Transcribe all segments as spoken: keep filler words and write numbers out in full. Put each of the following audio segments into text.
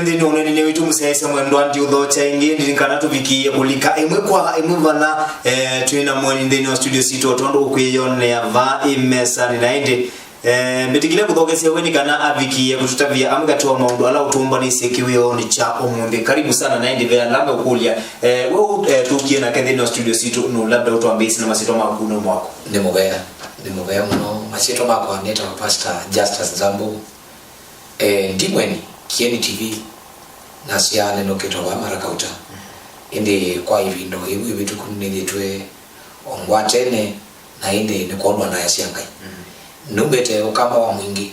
Nthĩnĩ wa ũneenany'a witũ mũsyaĩĩsya mwendwa, ndiũthokya ĩngĩ, ndilikana tũvikĩie kũlika ĩmwe kwa ĩmwe vala, eh, twĩ na mũeni nthĩnĩ wa studio sitũ, o tondũ ũkwĩyonea vaa ĩ mesanĩ. Na ĩndĩ, eh, mbĩtĩkĩle kũthokesya we nĩ kana avikĩie kũtũtavya amwe katĩ wa maũndũ ala ũtũmbanĩsye kĩwĩoonĩ kya ũmũnthĩ. Karibu sana, na ĩndĩ ve ala meũkũlya, eh, we ũ-, eh, tũkie nake nthĩnĩ wa studio sitũ, nũ labda ũtwambĩĩsye na masyĩtwa maku na ũmo waku? Nĩ mũvea, nĩ mũvea mũno. Masyĩtwa makwa nĩtawa Pastor Justus Nzambu. Eh, ndi mũeni Kieni T V, nasya nĩnũkĩte vaa Mara Kauta. Ĩndĩ kwa ĩvinda ĩvu ĩvĩtũku nĩnĩthĩtwe o ngwatene, na ĩndĩ nĩ kwondũ wa ndaĩa sya Ngai. Numĩte Ũkamba wa Mwingĩ,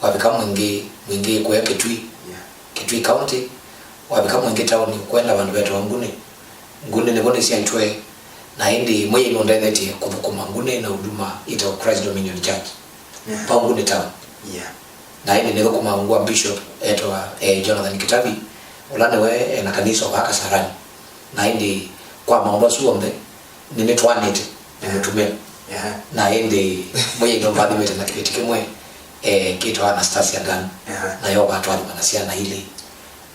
wavika Mwingĩ, Mwingĩ kũya Kitui, Yeah. Kitui County, wavika Mwingĩ taoni, kwenda vandũ vetawa Nguni. Nguni nĩvo nĩsyaĩtwe, na ĩndĩ Mwĩai nũndethetye kũthũkũma Nguni na huduma ĩtawa Christ Dominion Church. Yeah. Vau Nguni town. Yeah. Na ĩndĩ nĩthũkũmaa ungu wa bishop etawa, eh, Jonathan Kitavi, ũla nĩwe ena kanisa wa Kasarani. Na ĩndĩ kwa maũndũ asu onthe, nĩnĩtwaanĩte na Yeah. mũtumĩa. Yeah. Na ĩndĩ Mwĩai nũmbathimĩte na kĩveti kĩmwe, eh, kĩtawa Anastasia Gunn. Yeah. Nayo vatwathima na syana ilĩ.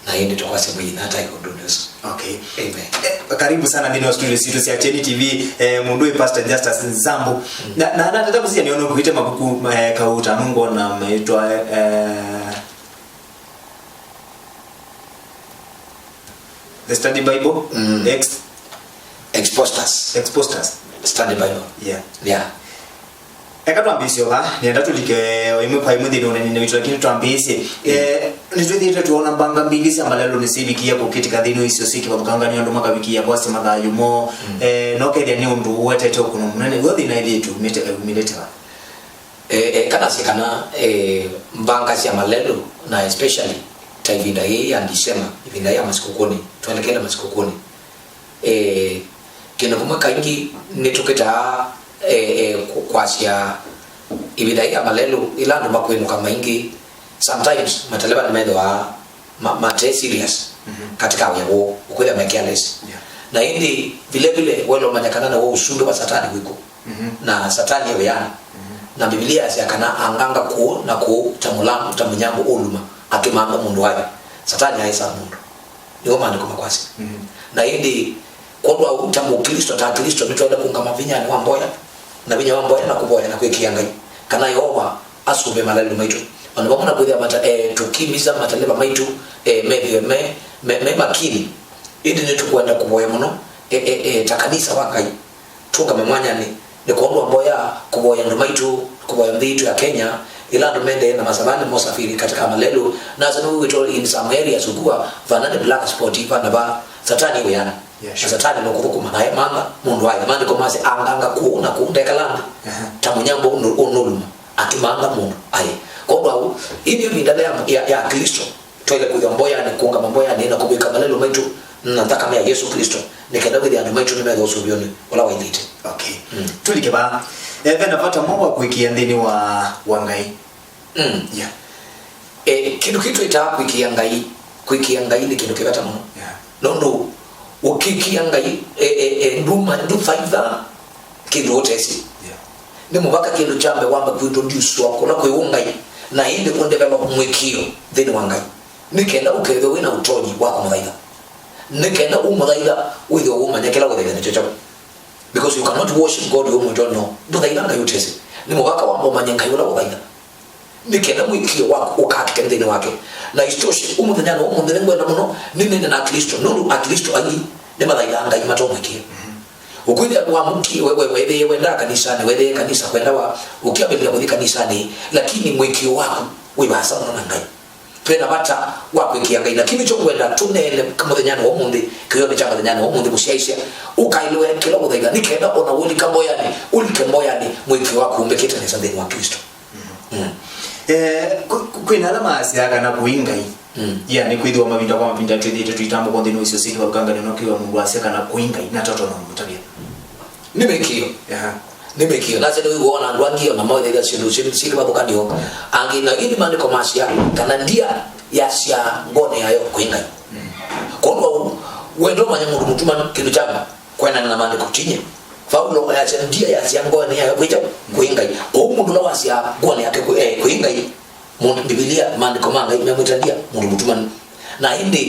Na ĩndĩ tũkwasya Mwĩai nataĩe ũndũnĩ ũsu. Okay. Amen. Eh, karibu sana nthĩnĩ wa studio sitũ sya Kyeni T V, eh, mũndũ wĩ Pastor Justus Nzambu. Mm. Na, na, natata kũsisya nĩona ũkuĩte mavuku, eh, kauta, nũngwona maitwa, eh, The Study Bible, Mm. Ex- Expositors. Expositors. Study Bible. Yeah. Yeah. Eka twambĩĩsye va, nĩenda tũlike o ĩmwe kwa ĩmwe nthĩnĩ wa ũneenany'a witũ, lakini twambĩĩsye, eh, nĩtwĩthĩĩtwe twoona mbanga mbingĩ sya malelũnĩ syĩvikĩĩa kũkĩtĩka nthĩnĩ wa isio syĩ kĩvathũkangany'o, andũ makavikĩĩa kwasya mathayũ moo, Mm. eh, na ũkethĩa nĩ ũndũ ũetete ũkũno mũnene. W'o thĩna ĩthĩĩtwe umĩte, umĩlĩte va? Eh, eh, kana sĩ kana, eh, mbanga sya malelũ, na especially ta ĩvinda yĩĩ ya December, ĩvinda ya masikũkũnĩ, twelekele masikũkũnĩ. Eh, kĩndũ kĩmwe kaingĩ nĩtũkĩtaa, eh, eh, kũ-, kwasya ĩvinda yĩĩ ya malelũ, ĩla andũ makwĩnũka maingĩ, sometimes mateleva nĩmethĩwa ma-, mate serious Mhm. katika wĩa woo, ũkwĩthĩa me careless. Yeah. Na ĩndĩ vile vile, welo manya kana na wo ũsumbĩ wa Satani wĩkũ. Mhm. Na Satani e wĩanĩ. Mhm. Na Mbivilia yasya kana anganga kũũ na kũũ ta mũlambo, ta mũnyambũ ũluma, akĩmanga mũndũ aĩ. Satani aĩsaa mũndũ. Nĩw'o maandĩko makwasya. Mhm. Na ĩndĩ, kwondũ wa ũu, ta Mũklĩsto, ta Aklĩsto, nĩtwaĩle kũũngama vinyanĩ wa mboya, na vinya wa mboya na kũvoya na kwĩkĩa Ngai, kana Yeova asũvĩe malelũ maitũ. O na vamwe na kwĩthĩa mata-, eh, tũkĩmisa mateleva maitũ, eh, methĩwe me, me, me makini. Ĩndĩ nĩtũkwenda kũvoya mũno, eh, eh, eh, ta kanisa wa Ngai. Tũũngame mwanyanĩ, nĩ kwondũ wa mboya, kũvoya andũ maitũ, kũvoya nthĩ itũ ya Kenya, ĩla andũ mendee na masavanĩ mosafiri katika malelũ. Nasa nĩwĩw'ĩtwe in some areas ũkua, vana nĩ black spot, vana va Satani wĩana. Yeah, sure. Na Satani nũkũthũkũma, na emanga mũndũ aĩ. Maandĩko masya, anganga kũũ na kũũ, ndekala nthĩ. Aha. Ta mũnyambũ ũnũ-, ũnũluma, akĩmanga mũndũ aĩ. Kwondũ wa ũu, ĩĩ nĩ ĩvinda ya, ya, ya Aklĩsto. Twaĩle kwĩthĩwa mboyanĩ, kũũngama mboyanĩ, na kũvika malelũ maitũ na nthakame ya Yesũ Klĩsto, nĩ kenda wĩthĩa andũ maitũ nĩmethĩwa ũsũvĩonĩ ũla waĩlĩte. Okay. Mm. Tũlike vaa. Eh, ve na vata mwaũ wa kũĩkĩĩa nthĩnĩ wa, wa Ngai? Mm. Yeah. Eh, kĩndũ kĩu twĩtaa kũĩkĩĩa Ngai, kũĩkĩĩa Ngai nĩ kĩndũ kĩ vata mũno. Yeah. Nũndũ ũkĩĩkĩĩa Ngai, eh, eh, eh, nduma-, ndũthaitha kĩndũ ũtesĩ. Yeah. Nĩ mũvaka kĩndũ kya mbee wambe kũintroducewa kũla kwĩ ũngai, na ĩndĩ ũdevelop mũĩkĩĩo nthĩnĩ wa Ngai, nĩ kenda ũkethĩwe wĩ na ũtonyi wa kũmũthaitha. Nĩ kenda ũmũthaitha wĩthĩwe ũũmanya kĩla ũthaitha nĩkyo kyaũ. Because you cannot worship God you don't know. Ndũthaitha Ngai ũtesĩ. Nĩ mũvaka wambe ũmanye Ngai ũla ũthaitha. Nĩ kenda mũĩkĩĩo waku ũkakĩke nthĩnĩ wake. Na isitoshe, ũmũthenya na ũmũnthĩ nĩngwenda mũno nĩnene na Aklĩsto, nũndũ Aklĩsto aingĩ nĩmathaithaa Ngai matomwĩkĩĩa. Ũkwĩthĩa wamũkie, we, we, wethĩe wendaa kanisanĩ, wethĩe kanisa kwendawa, ũkyambĩlĩlya kũthi kanisanĩ, lakini mũĩkĩĩo waku wĩ vaasa mũno na Ngai. Twĩ na vata wa kũĩkĩĩa Ngai, na kĩu nĩkyo ngwenda tũneene mũthenyanĩ wa ũmũnthĩ, kĩwĩonĩ kya mũthenyanĩ wa ũmũnthĩ, mũsyaĩĩsya, ũkaĩlwe kĩla ũkũthaitha, nĩ kenda o na ũlika mboyanĩ, ũlike mboyanĩ, mũĩkĩĩo waku ũmbĩkĩte nesa nthĩnĩ wa Klĩsto. Mm. Eh, kwĩ, kwĩ, kwĩna ala maasyaa kana kũi Ngai. Mm. Yani, kwĩthĩwa mavinda kwa mavinda twĩthĩĩtwe tũitambũkwa nthĩnĩ wa isio syĩ kĩvathũkanganyo na kwĩw'a mũndũ asya kana kũi Ngai, na toto na mũtavya. Nĩ mĩkĩo. Aha. Nĩ mĩkĩo. Nase nĩwĩw'ona andũ angĩ ona maũthaitha syĩndũ syĩ, syĩ kĩvathũkanyo. Angĩ na ĩndĩ maandĩko masya kana ndia yasya ngone yayo kũi Ngai. Mm. Kwondũ wa ũu, wenda ũmanye mũndũ mũtumanu kĩndũ kya kwenana na maandĩko tinye. Vaulo ayasya ndia yasya ngone yayo kwĩkya kũi Ngai. Kwoou mũndũ ũla wasya ngone yake kũi, eh, kũi Ngai, mũndũ, Mbivilia, maandĩko ma Ngai memwĩta ndia, mũndũ mũtumanu. Na ĩndĩ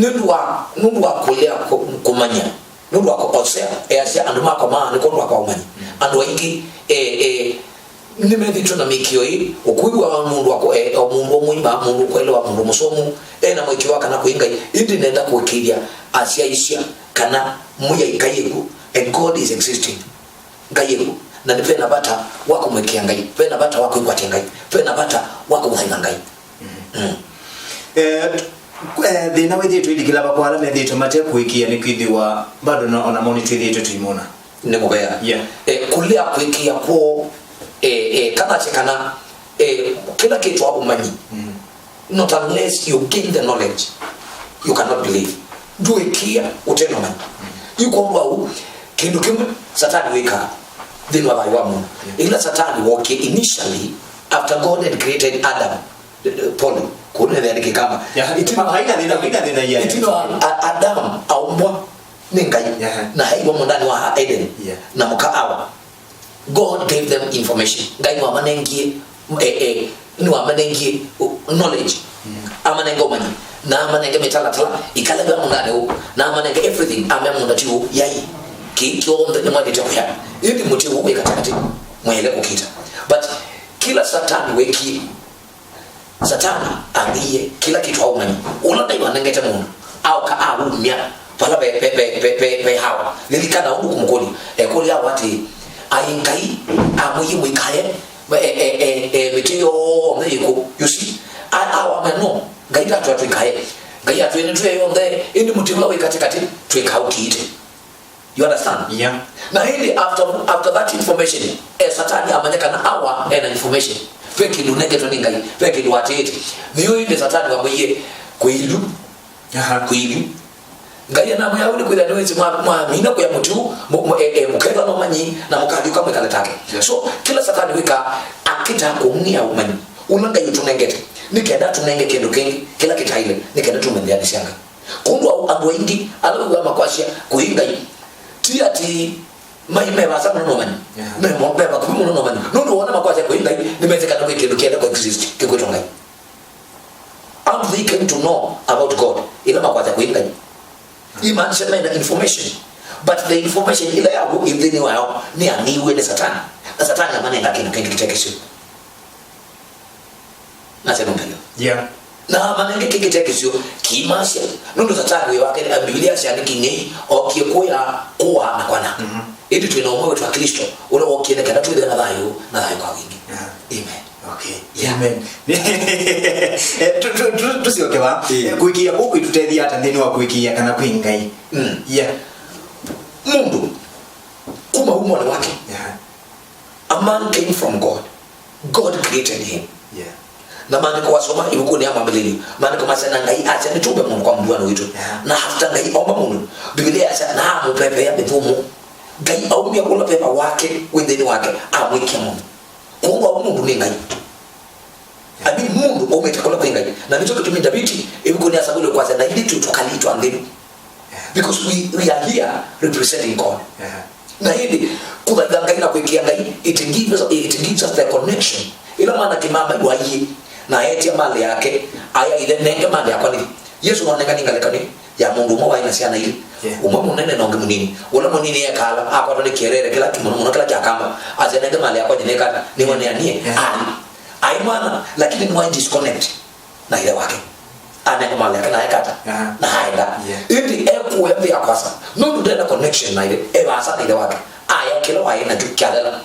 nũndũ wa, nũndũ wa kũlea kũ-, kũmanya, nũndũ wa kũ-, Hosea easya, "Andũ makwa maa nĩ kwondũ wa kwaũmanya." Andũ aingĩ, eh, eh, nĩmethĩtwe na mĩkĩo ĩĩ, ũkwĩw'a wa mũndũ wa kũ-, eh, o mũndũ mũima, mũndũ ũkwelewa, mũndũ mũsomu, e na mũĩkĩĩo wa kana kwĩ Ngai, ĩndĩ nenda kũĩkĩĩthya asyaĩĩsya kana Mwĩai Ngai ĩkw'o, and God is existing. Ngai ĩkw'o, na nĩ vena vata wa kũmũĩkĩĩa Ngai, vena vata wa kwĩkwatya Ngai, vena vata wa kũmũthaitha Ngai. Mm. Eh, eh, thĩna wĩthĩĩtwe ilikĩla vakwa ala methĩĩtwe mate kũĩkĩĩa nĩ kwĩthĩwa bado na, ona mo nĩtwĩthĩĩtwe tũimona. Nĩ mũvea. Yeah. Eh, kũlea kũĩkĩĩa kwoo, eh, eh, kanasya kana, eh, kĩla kĩtwa ũmanyi. Mm. Not unless you gain the knowledge, you cannot believe. Ndũĩkĩĩa ũte na ũmanyi. Yu kwondũ wa ũu, kĩndũ kĩmwe Satani wĩkaa nthĩnĩ wa thayũ wa mũndũ. Yeah. Ĩla Satani wokie initially, after God had created Adam, eh, eh, pole, kũnethea nĩ Kĩkamba. Yeah. Ĩtina, haina thĩna, haina thĩna, yeah. Ĩtina wa A-, Adam aumbwa nĩ Ngai, yeah, na aigwa mũũndanĩ wa Eden, yeah, na mũka Awa. God gave them information. Ngai nĩwamanengie, eh, eh, nĩwamanengie, uh, knowledge. Mm. Amanenge ũmanyi. Na amanenge mĩtalatala, ĩkalai vaa mũũndanĩ ũũ. Na amanenge everything, amea mũũnda ti ũũ, yai. Kĩĩ kyonthe nĩmwaĩlĩte kũya. Ĩndĩ mũtĩ ũũ wĩ katĩkatĩ, mwaĩle kũkita. But kĩla Satani wekie, Satani amĩie kĩla kĩtũ aũmanyi ũla Ngai wanengete mũndũ, aũka aumya vala ve, ve, ve, ve, ve, ve Hawa. Lilikana ũndũ kũmũkũlya, ekũlya Hawa atĩĩ, aĩ Ngai amwĩie mũikaye, e, e, e, e, mĩtĩ yonthe yĩkũ? You see? A-, Hawa amea, no, Ngai ndatwĩa tũikaye. Ngai atwĩe nĩtũye yonthe, ĩndĩ mũtĩ ũla wĩ katĩkatĩ tũikaũkiite. You understand? Yeah. Na ĩndĩ after, after that information, eh, Satani amanya kana Hawa ena information. Ve kĩndũ ũnengetwe nĩ Ngai, ve kĩndũ watĩĩte. Nĩyo ĩndĩ Satani wamwĩie kwĩlu. Aha. Kwĩlu. Ngai anamwĩa ũu nĩ kwĩthĩa nĩwĩsĩ mwa, mwamina kũya mũtĩ ũũ, mũ-, mũ-, eh, eh, mũkethwa no manyi, na mũkathi ũka mwĩkale take. Yeah. So, kĩla Satani wĩkaa, akĩtaa kũng'ĩa ũmanyi ũla Ngai ũtũnengete, nĩ kenda atũnenge kĩndũ kĩngĩ kĩla kĩtaĩle, nĩ kenda tũmenye nthĩ sya Ngai. Kwondũ wa andũ aingĩ ala wĩw'aa makwasya kũi Ngai, ti atĩ mai me vaasa mũno na ũmanyi. Yeah. Me mo-, me vakuvĩ mũno na ũmanyi. Nũndũ wona makwasya kũi Ngai, nĩmesĩ kana kwĩ kĩndũ kĩenda kũ exist kĩkwĩtwa Ngai. How do they came to know about God ĩla makwasya kũi Ngai? Imaanisha mena information. But the information ĩla yaw'o ĩ nthĩnĩ wao nĩyamĩiwe nĩ Satani. Na Satani amanenga kĩndũ kĩngĩ kĩte kĩseo. Nasema mbele. Yeah. Na amanenge kĩngĩ kĩte kĩseo kĩimasya. Nũndũ Satani wĩ wake, a, Biblia yasya nĩ kĩng'ei, okie kũya, kũa na kwana. Mhm. Ĩndĩ twĩ na ũmwe witũ wa Kristo, ũla wokie nĩ kenda twĩthĩwe na thayũ, na thayũ kwa wingĩ. Yeah. Amen. Okay. Yeah. Amen. Eh, tu-, tu-, tu-, tusyoke va. Yeah. Eh, kũĩkĩĩa kũu kwĩtũtethya ata nthĩnĩ wa kũĩkĩĩa kana kwĩ Ngai? Mm. Yeah. Mũndũ kuma umonĩ wake. Yeah. A man came from God. God created him. Yeah. Na maandĩko wasoma ĩvukunĩ ya Mwambĩlĩlyo, maandĩko masya, na Ngai asya, "Nĩtũmbe mũndũ kwa mũvw'ano witũ." Yeah. Na after Ngai omba mũndũ, Biblia yasya, "Na amũpepeea mĩthũmũ." Ngai aumya ũla veva wake wĩ nthĩnĩ wake, amwĩkĩa mũndũ. Kwoou mũndũ nĩ Ngai. I mean, mũndũ aumĩte kũla kwĩ Ngai. Na nĩkyo kĩtumi Ndaviti ĩvukunĩ ya Samueli kwasya, "Na ithyĩ twĩ tũkalii twa nthĩ." Because we, we are here representing God. Yeah. Na ĩndĩ kũthaitha Ngai na kũĩkĩĩa Ngai, it gives us, it gives us the connection. Ĩla mwana kĩmama waiĩ na etia malĩ yake, aya ithe, "Nenge malĩ yakwa nĩ." Yesũ nonengani ngalĩkanĩ ya mũndũ ũmwe waĩ na syana ilĩ. Yeah. Ũmwe mũnene na ũngĩ mũnini. Ũla mũnini ekala, akwatwa nĩ kĩelele kĩla kĩmũno mũno kĩla kya kamba. Asya, "Nenge malĩ yakwa nyie nĩkana, nĩwe nĩanie." Yeah. Aĩ, aĩ mwana, lakini nĩwaĩ disconnect na ithe wake. Anenga malĩ yake na ekata. Aha. Na aenda. Yeah. Ĩndĩ ekũya nthĩ ya kwasa. Nũndũ ndena connection na ithe. E vaasa na ithe wake. Aya kĩla waĩ nakyo kyathela.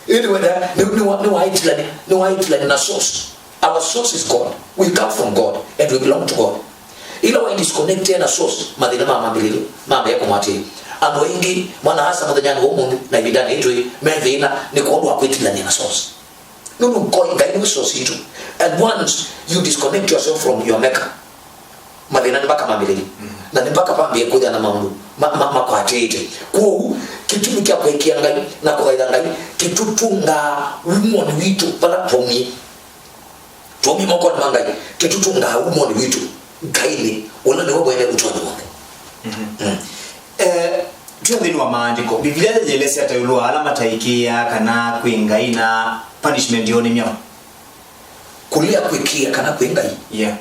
Ĩndĩ wenda, nĩ, nĩ, nĩwaĩtilani, nĩwaĩtilani na source. Our source is God. We come from God and we belong to God. Ĩla waĩ disconnected na source, mathĩna ma mambĩlĩlyo mambĩa kũmwatĩĩa. Andũ aingĩ, mwana-a-asa mũthenyanĩ wa ũmũnthĩ na ĩvindanĩ yĩĩ twĩ, me thĩna nĩ kwondũ wa kwĩtilany'a na source. Nũndũ Ngai, Ngai nĩwe source yitũ. And once you disconnect yourself from your maker, mathĩna nĩ mpaka mambĩlĩlye. Mm. Na nĩ mpaka vambĩe kwĩthĩa na maũndũ ma, ma, makwatĩĩte. Kwoou, kĩtumi kya kũĩkĩĩa Ngai na kũthaitha Ngai kĩtũtũngaa wumonĩ witũ vala twaumie. Twaumie mokonĩ ma Ngai, kĩtũtũngaa wumonĩ witũ Ngainĩ, ũla nĩwe mwene ũtonyi w'onthe. Mhm. Mm. Eh, twĩ nthĩnĩ wa maandĩko, Biblia yĩelesya ata ĩũlũ wa ala mataĩkĩĩaa kana kwĩ Ngai na punishment yoo nĩ myaũ? Kũlea kũĩkĩĩa kana kwĩ Ngai. Yeah.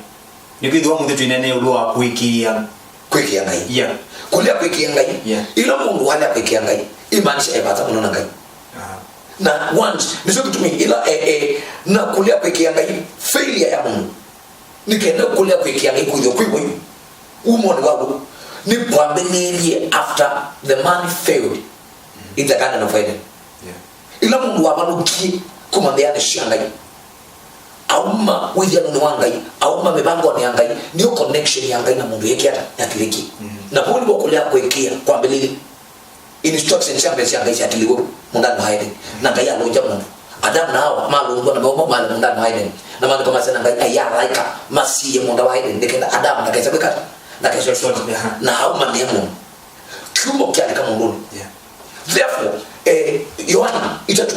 Nĩkwĩthĩwa mũthĩ twĩnene ĩũlũ wa kũĩkĩĩa. Kwĩkĩa Ngai. Yeah. Kũlea kwĩkĩa Ngai. Yeah. Ĩla mũndũ walea kwĩkĩa Ngai, imaanisha e vata mũno na Ngai. Aha. Na once, nĩsyo kĩtumi ĩla, eh, eh, na kũlea kwĩkĩa Ngai, failure ya mũndũ. Nĩ kenda kũlea kwĩkĩa Ngai kwĩthĩwa kwĩ w'o yu. Umoni wa w'o nĩ kwambĩlĩĩlye after the man failed in the Garden of Eden. Yeah. Ĩla mũndũ wavalũkie kuma nthĩanĩ sya Ngai, auma wĩthyanonĩ wa Ngai, auma mĩvangonĩ ya Ngai, nĩyo connection ya Ngai na mũndũ yĩkĩata yakilĩkie. Mm. Na vau nĩvo kũlea kwĩkĩa kwambĩlĩlye. Instruction sya mbee sya Ngai syatiliwe mũũndanĩ wa Eden. Na Ngai alũngya mũndũ. Adamu na Hawa malũngw'a na mauma male mũũndanĩ wa Eden. Na maandĩko masya na Ngai aia alaĩka masiĩe mũũnda wa Eden nĩ kenda Adamu ndakese kwĩka ata? Ndakese ũsyoka. Aha. Na aumanĩa mũndũ. Kyumo kyalika mũndũnĩ. Yeah. Therefore, eh, Yohana itatũ,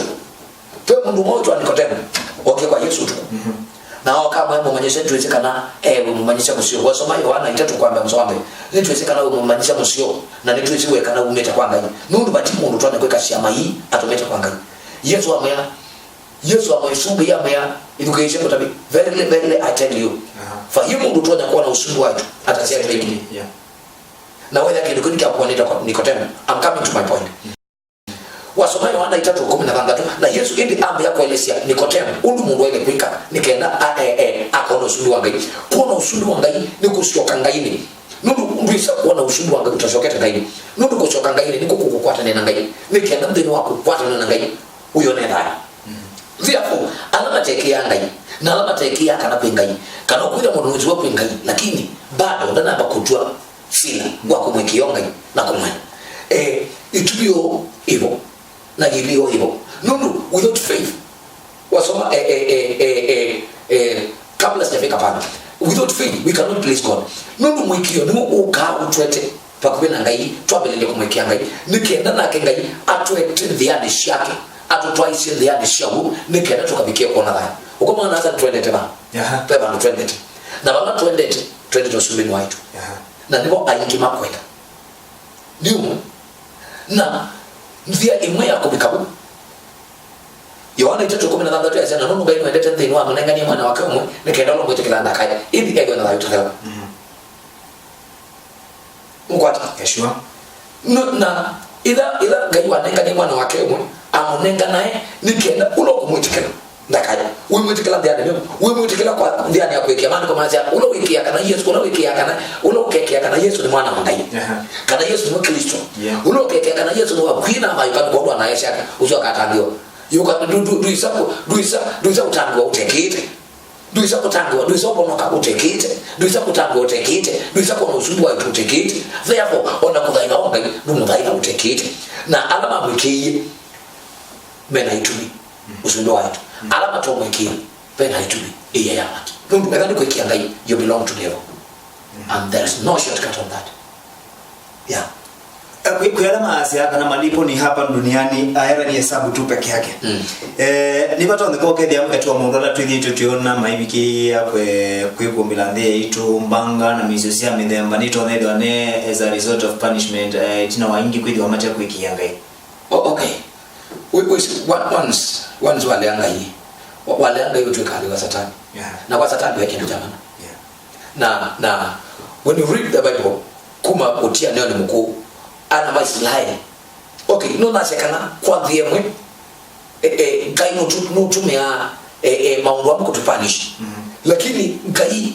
ve mũndũ ũmwe wĩtwa Nikodemo, ookie kwa Yesũ ũtukũ. Mhm. Na ooka amwĩa, "Mũmanyĩsya, nĩtwĩsĩ kana e wĩ mũmanyĩsya mũseo." Wasoma Yohana itatũ kwambĩa mũsoa wa mbee, "Nĩtwĩsĩ kana wĩ mũmanyĩsya mũseo, na nĩtwĩsĩ we kana umĩte kwa Ngai. Nũndũ vati mũndũ ũtonya kwĩka syama ii atũmĩte kwa Ngai." Yesũ amwĩa, Yesũ amwĩsumbĩa amwĩa, ithukĩĩsye mũtavye, "Verily, verily, I tell you." Aha. Vai mũndũ ũtonya kwona ũsumbĩ wa ĩtu atasyaĩtwe ĩngĩ. Yeah. Na wetha kĩndũ kĩu nĩkyakũanĩte kwa Nikodemo. I'm coming to my point. Wasoma Yohana itatũ kũmi na thanthatũ, na Yesũ ĩndĩ ambĩa kũelesya Nikodemo ũndũ mũndũ aĩle kwĩka nĩ kenda a-, e-, e-, akona ũsumbĩ wa Ngai. Kwona ũsumbĩ wa Ngai nĩ kũsyoka Ngainĩ. Nũndũ ndwĩsa kwona ũsumbĩ wa Ngai ũtasyokete Ngainĩ. Nũndũ kũsyoka Ngainĩ nĩkw'o kũkũkwatanĩa na Ngai. Nĩ kenda nthĩnĩ wa kũkwatanĩa na Ngai, ũyone thayũ. Mm. Therefore, ala matekĩaa Ngai, na ala matekĩaa kana kwĩ Ngai, kana ũkwĩthĩa mũndũ nũtiwa kwĩ Ngai, lakini bado ndanamba kũtw'a sila wa kũmwĩkĩĩa Ngai na kũmwenda. Eh, ĩtumi yoo ĩvo, na yĩlĩ yoo ĩvo. Nũndũ, without faith, wasoma, eh, eh, eh, eh, eh, eh, kabla sijafika pale, without faith, we cannot please God. Nũndũ mũĩkĩĩo nĩw'o ũkaa ũtwete vakuvĩ na Ngai, twambĩlĩlye kũmũĩkĩĩa Ngai, nĩ kenda nake Ngai atwete nthĩanĩ syake, atũtwaisye nthĩanĩ sya w'o, nĩ kenda tũkavikĩe kwona thayũ. Ũkomana nasa nĩtwendete va? Aha. Ve vandũ twendete. Na vala twendete, twendete ũsumbĩnĩ waitũ. Aha. Na nĩvo aingĩ makwenda. Nĩũmwe. Na nzĩa ĩmwe ya kũvika vu. Yohana itatũ kũmi na thanthatũ yasya, "Na nũndũ Ngai nĩwendete nthĩ, nĩwamũnenganie mwana wake ũmwe, nĩ kenda ũla ũmwĩtĩkĩlaa ndakae, ĩndĩ ethĩwe na thayũ ũtathela." Mhm. Mũkwata? Yeah, sure. No, na ĩla, ĩla Ngai wanenganie mwana wake ũmwe, amũnenganae nĩ kenda ũla ũkũmwĩtĩkĩla ndakae. Wĩmwĩtĩkĩla nthĩanĩ nĩ, wĩmwĩtĩkĩla kwa nthĩanĩ ya kũĩkĩa. Maandĩko masya, "Ũla wĩkĩĩa kana Yesũ, ũla wĩkĩĩa kana, ũla ũkekĩa kana Yesũ nĩ mwana wa Ngai." Aha. Kana Yesũ nĩ Klĩsto. Yeah. Ũla ũkekĩa kana Yesũ nĩ wakw'ie na amayũka nĩ kwondũ wa naĩ syake, ũsu akatangĩĩwa. Yũka, ndũ-, ndũ-, ndwĩsa kũ-, ndwĩsa, ndwĩsa kũtangĩĩwa ũtekĩĩte. Ndwĩsa kũtangĩĩwa, ndwĩsa ũvonoka ũtekĩĩte. Ndwĩsa kũtangĩĩwa ũtekĩĩte. Ndwĩsa kwona ũsumbĩ wa ĩtu ũtekĩĩte. Therefore, ona kũthaitha wa Ngai, ndũmũthaitha ũtekĩĩte. Na ala mamwĩkĩĩie, me na ĩtumi. Mm. Ũsumbĩ wa ĩtu. Mm. Ala matomwĩkĩĩa, ve na ĩtumi ĩya ya matu. Nũndũ ethĩwa nĩ kwĩkĩa Ngai, you belong to devil. Mm. And there is no shortcut on that. Yeah. Eh, kwĩ, kwĩ ala maasya kana malipo ni hapa duniani, ahera ni hesabu tu peke yake. Mm. Eh, nĩ vatonyeka ũkethĩa etwa maũndũ ala twĩthĩĩtwe twĩona maivikĩĩa kwĩ, kwĩkũmbĩla nthĩ yaitũ, mbanga na mĩisyo sya mĩthemba, nĩtonya ĩthĩwa nĩ as a result of punishment, eh, ĩtina wa ingĩ kwĩthĩwa mate kwĩkĩĩa Ngai. Oh, okay. We, we, wa-, once, once walea Ngai, wa-, walea Ngai ũtw'ĩka nthĩ wa Satani. Yeah. Na kwa Satani we kĩndũ kya mana. Yeah. Na, na, when you read the Bible, kuma ũtianĩonĩ mũkũũ, ana ma Isilaeli. Okay, nũnasya kana kwa nthĩ ĩmwe, eh, eh, Ngai nũtu-, nũtũmĩaa, eh, eh, maũndũ amwe kũtũ punish. Mhm. Lakini Ngai,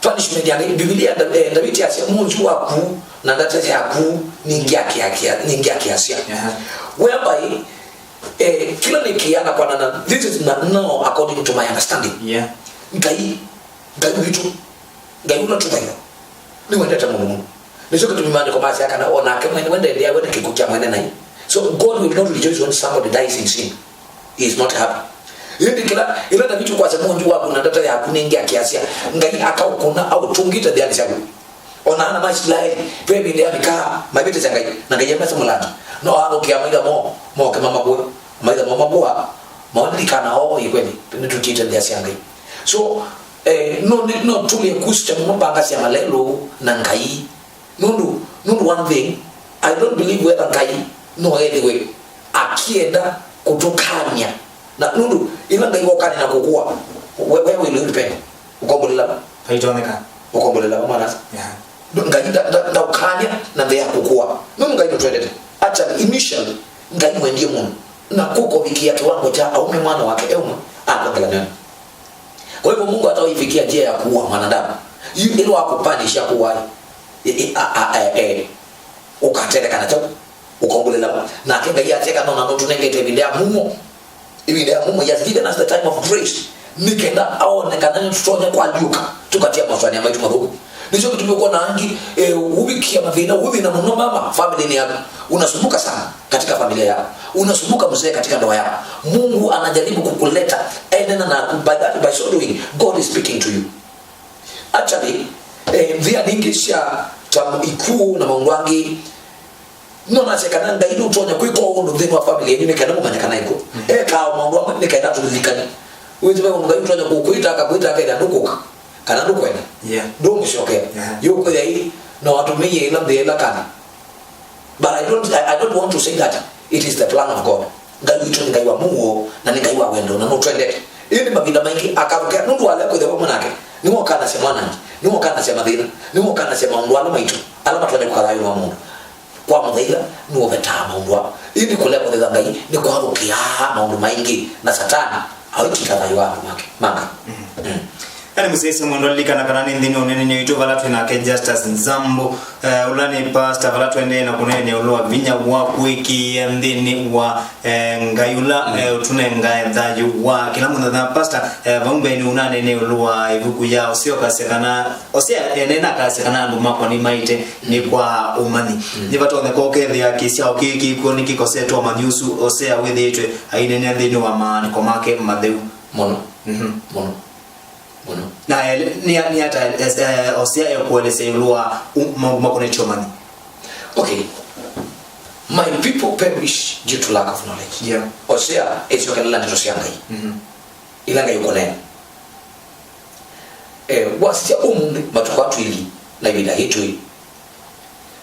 punishment ya Ngai, Biblia, Nda-, eh, Ndaviti asya, "Mũonzu waku na ndata yaku nĩngĩakĩakĩa-, nĩngĩakĩasya." Aha. Whereby, eh, kĩla nĩkĩana kwanana, this is na-, now according to my understanding. Yeah. Ngai, Ngai witũ, Ngai ũla tũthaitha, nĩwendete mũndũ mũno. Nĩkyo kĩtumi maandĩko masya kana o nake mwene we ndendeeaw'a nĩ kĩkw'ũ kya mwene naĩ. So God will not rejoice when somebody dies in sin. He is not happy. Ĩndĩ kĩla, ĩla Ndaviti ũkwasya, "Mũonzu waku na ndata yaku nĩngĩakĩasya," Ngai akaũkũna aũtũngĩte nthĩanĩ syaku. O na ana ma Isilaeli, ve ĩvinda yavika maivĩtĩsya Ngai, na Ngai amesa mũlangi. No athũkĩa amaitha moo, moke mamakũe. Amaitha moo makũa, maona lilikana oo, ĩ kweli, nĩtũtiĩte nthĩa sya Ngai. So, eh, no, no tũlye kusya mũno mbanga sya malelũ na Ngai. Nũndũ, nũndũ one thing, I don't believe whether Ngai no ethĩwe akĩenda kũtũkany'a. Na nũndũ, ĩla Ngai wokany'a na kũkũa, we, we will you repent? Ũkombolela? Vaitonyeka. Ũkombolela wa mwana. Yeah. Ngai nda- nda- ndaũkany'a na nthĩ ya kũkũa. Nũndũ Ngai nũtwendete. Actually, initially, Ngai mwendie mũno. Na kũkovikia kĩwango kya aume mwana wake euma akongela nene. Kwa hivyo Mungu hata ifikia njia ya kuua mwanadamu. Yu ilo akupandisha kuwa. E, e, a, a, e, e, ũkatelekana chau. Ũkombolela. Nake Ngai ateka nona nũtũnengete ĩvinda ya mumo. Ĩvinda ya mumo, he has given us the time of grace. Nĩ kenda aone kana nĩtũtonya kwalyũka, tũkatia masũanĩa maitũ mathũku. Nĩkyo kĩtumi ũkwona angĩ, eh, ũvikia mathĩna, ũthĩna mũno mama, family-nĩ yaku. Unasumbuka sana katika familia yako. Unasumbuka mzee katika ndoa yako. Mungu anajaribu kukuleta, enena naku. By that, by so doing, God is speaking to you. Actually, eh, nzĩa nyingĩ sya ta ikuũ na maũndũ angĩ, no nasye kana Ngai nũtonya kwĩka o ũndũ nthĩnĩ wa family yenyu nĩ kenda mũmanye kana ĩkũ. Mm. Ekaa o maũndũ amwe nĩ kenda tũlilikane. Wĩthĩwe Ngai ũtonya kũkwĩta, akakwĩta, akethĩa ndũkũka, kana ndũkwenda. Yeah. Ndũmũsyokea. Yeah. Yũkwĩthĩa ĩ, no atũmĩie ĩla nthĩa ĩla kana. But I don't, I, I don't want to say that it is the plan of God. Ngai witũ nĩ Ngai wa mũuo, na nĩ Ngai wa wendo, na nũtwendete. Ĩndĩ mavinda maingĩ akathũkĩa, nũndũ walea kwĩthĩwa vamwe nake, nĩwokanasya mwanangi, nĩwokanasya mathĩna, nĩwokanasya maũndũ ala maitũ, ala matonya kũka thayũnĩ wa mũndũ. Kwa mũthaitha nũvetaa maũndũ aa. Ĩndĩ kũlea kũthaitha Ngai nĩ kwathũkĩaa maũndũ maingĩ, na Satani aũitika thayũ wa andũ make. Manga. Mm. Mm. Yaani, mũsyaĩĩsya mwendwa, lilikana kana nĩ nthĩnĩ wa ũneenany'a witũ vala twĩ nake Justus Nzambu, eh, ũla nĩ pastor, vala tũendee na kũneenea ũla wa vinya wa kũĩkĩĩa nthĩnĩ wa, eh, Ngai ũla, eh, ũtũnengae thayũ wa kĩla mũthenya. Pastor, eh, vau mbeenĩ ũnaneenea ĩũlũ wa ĩvuku ya Osea, ũkasya kana, Osea, eh, ene nakasya kana andũ makwa nĩmaĩte nĩ kwa ũmanyi. Mm. Nĩvatonyeka ũkethĩa kĩsyao kĩĩ kĩkw'o nĩkĩkosetwe ũmanyi ũsu Osea wĩthĩĩtwe aineenea nthĩnĩ wa maandĩko make matheu. Mũno. Mhm. Mũno. Mũno. Na ele- nĩ nĩ ata, eh, Osea ekũelesya ĩũlũ wa u- maũndũ makonetye ũmanyi? Okay. My people perish due to lack of knowledge. Yeah. Osea esyokelela ndeto sya Ngai. Mhm. Ila Ngai ũkũneena. Eh, wasisya ũmũnthĩ, matukũ aa twĩli na ĩvinda yĩĩ twĩ,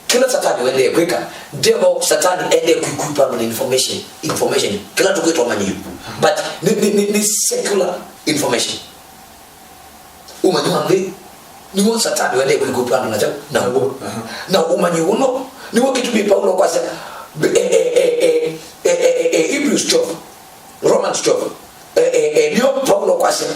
kĩla Satani ũendee kwĩka, devil, Satani endee kwĩkupa andũ na information, information, kĩla tũkwĩta ũmanyi yu. But nĩ, nĩ, nĩ, nĩ secular information. Ũmanyi wa nthĩ nĩw'o Satani ũendee kwĩkupa andũ na kyaũ? Naw'o. Aha. Na ũmanyi ũno nĩw'o kĩtumi Paulo kwasya, eh, eh, Hebrews twelve, Romans twelve, eh, eh, eh, nĩyo Paulo kwasya,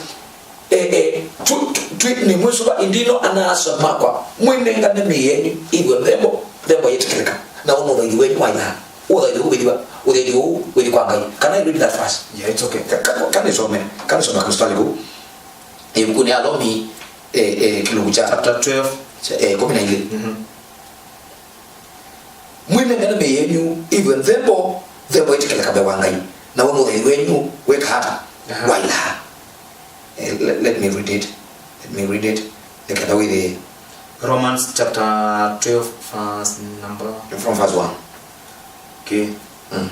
eh, eh, tu- tu- tu- nĩmwĩsũva ĩndĩ ĩno ana-a-asa makwa, mwĩnengane mĩĩ yenyu ĩthwe nthembo, nthembo yĩtĩkĩlĩka, na ũndũ ũthaithi wenyu wailaa. Ũthaithi ũu wĩthiwa, ũthaithi ũu wĩthi kwa Ngai. Can I read that verse? Yeah, it's okay. Ka- ka- Kanisome, kanisome kamstari kũu. Ĩvukunĩ ya Alomi, eh, eh, kĩlungu kya, chapter twelve, eh, kũmi na ilĩ. Mhm. Mwĩnengane mĩĩ yenyu ĩthwe nthembo, nthembo ĩtĩkĩlĩka mbee wa Ngai, naw'o nĩ ũthaithi wenyu wĩka ata? Aha. Wailaa. Eh, let, let me read it. Let me read it. Nĩkenda wĩthĩe. Romans chapter twelve, verse number. From verse one. Okay. Mm.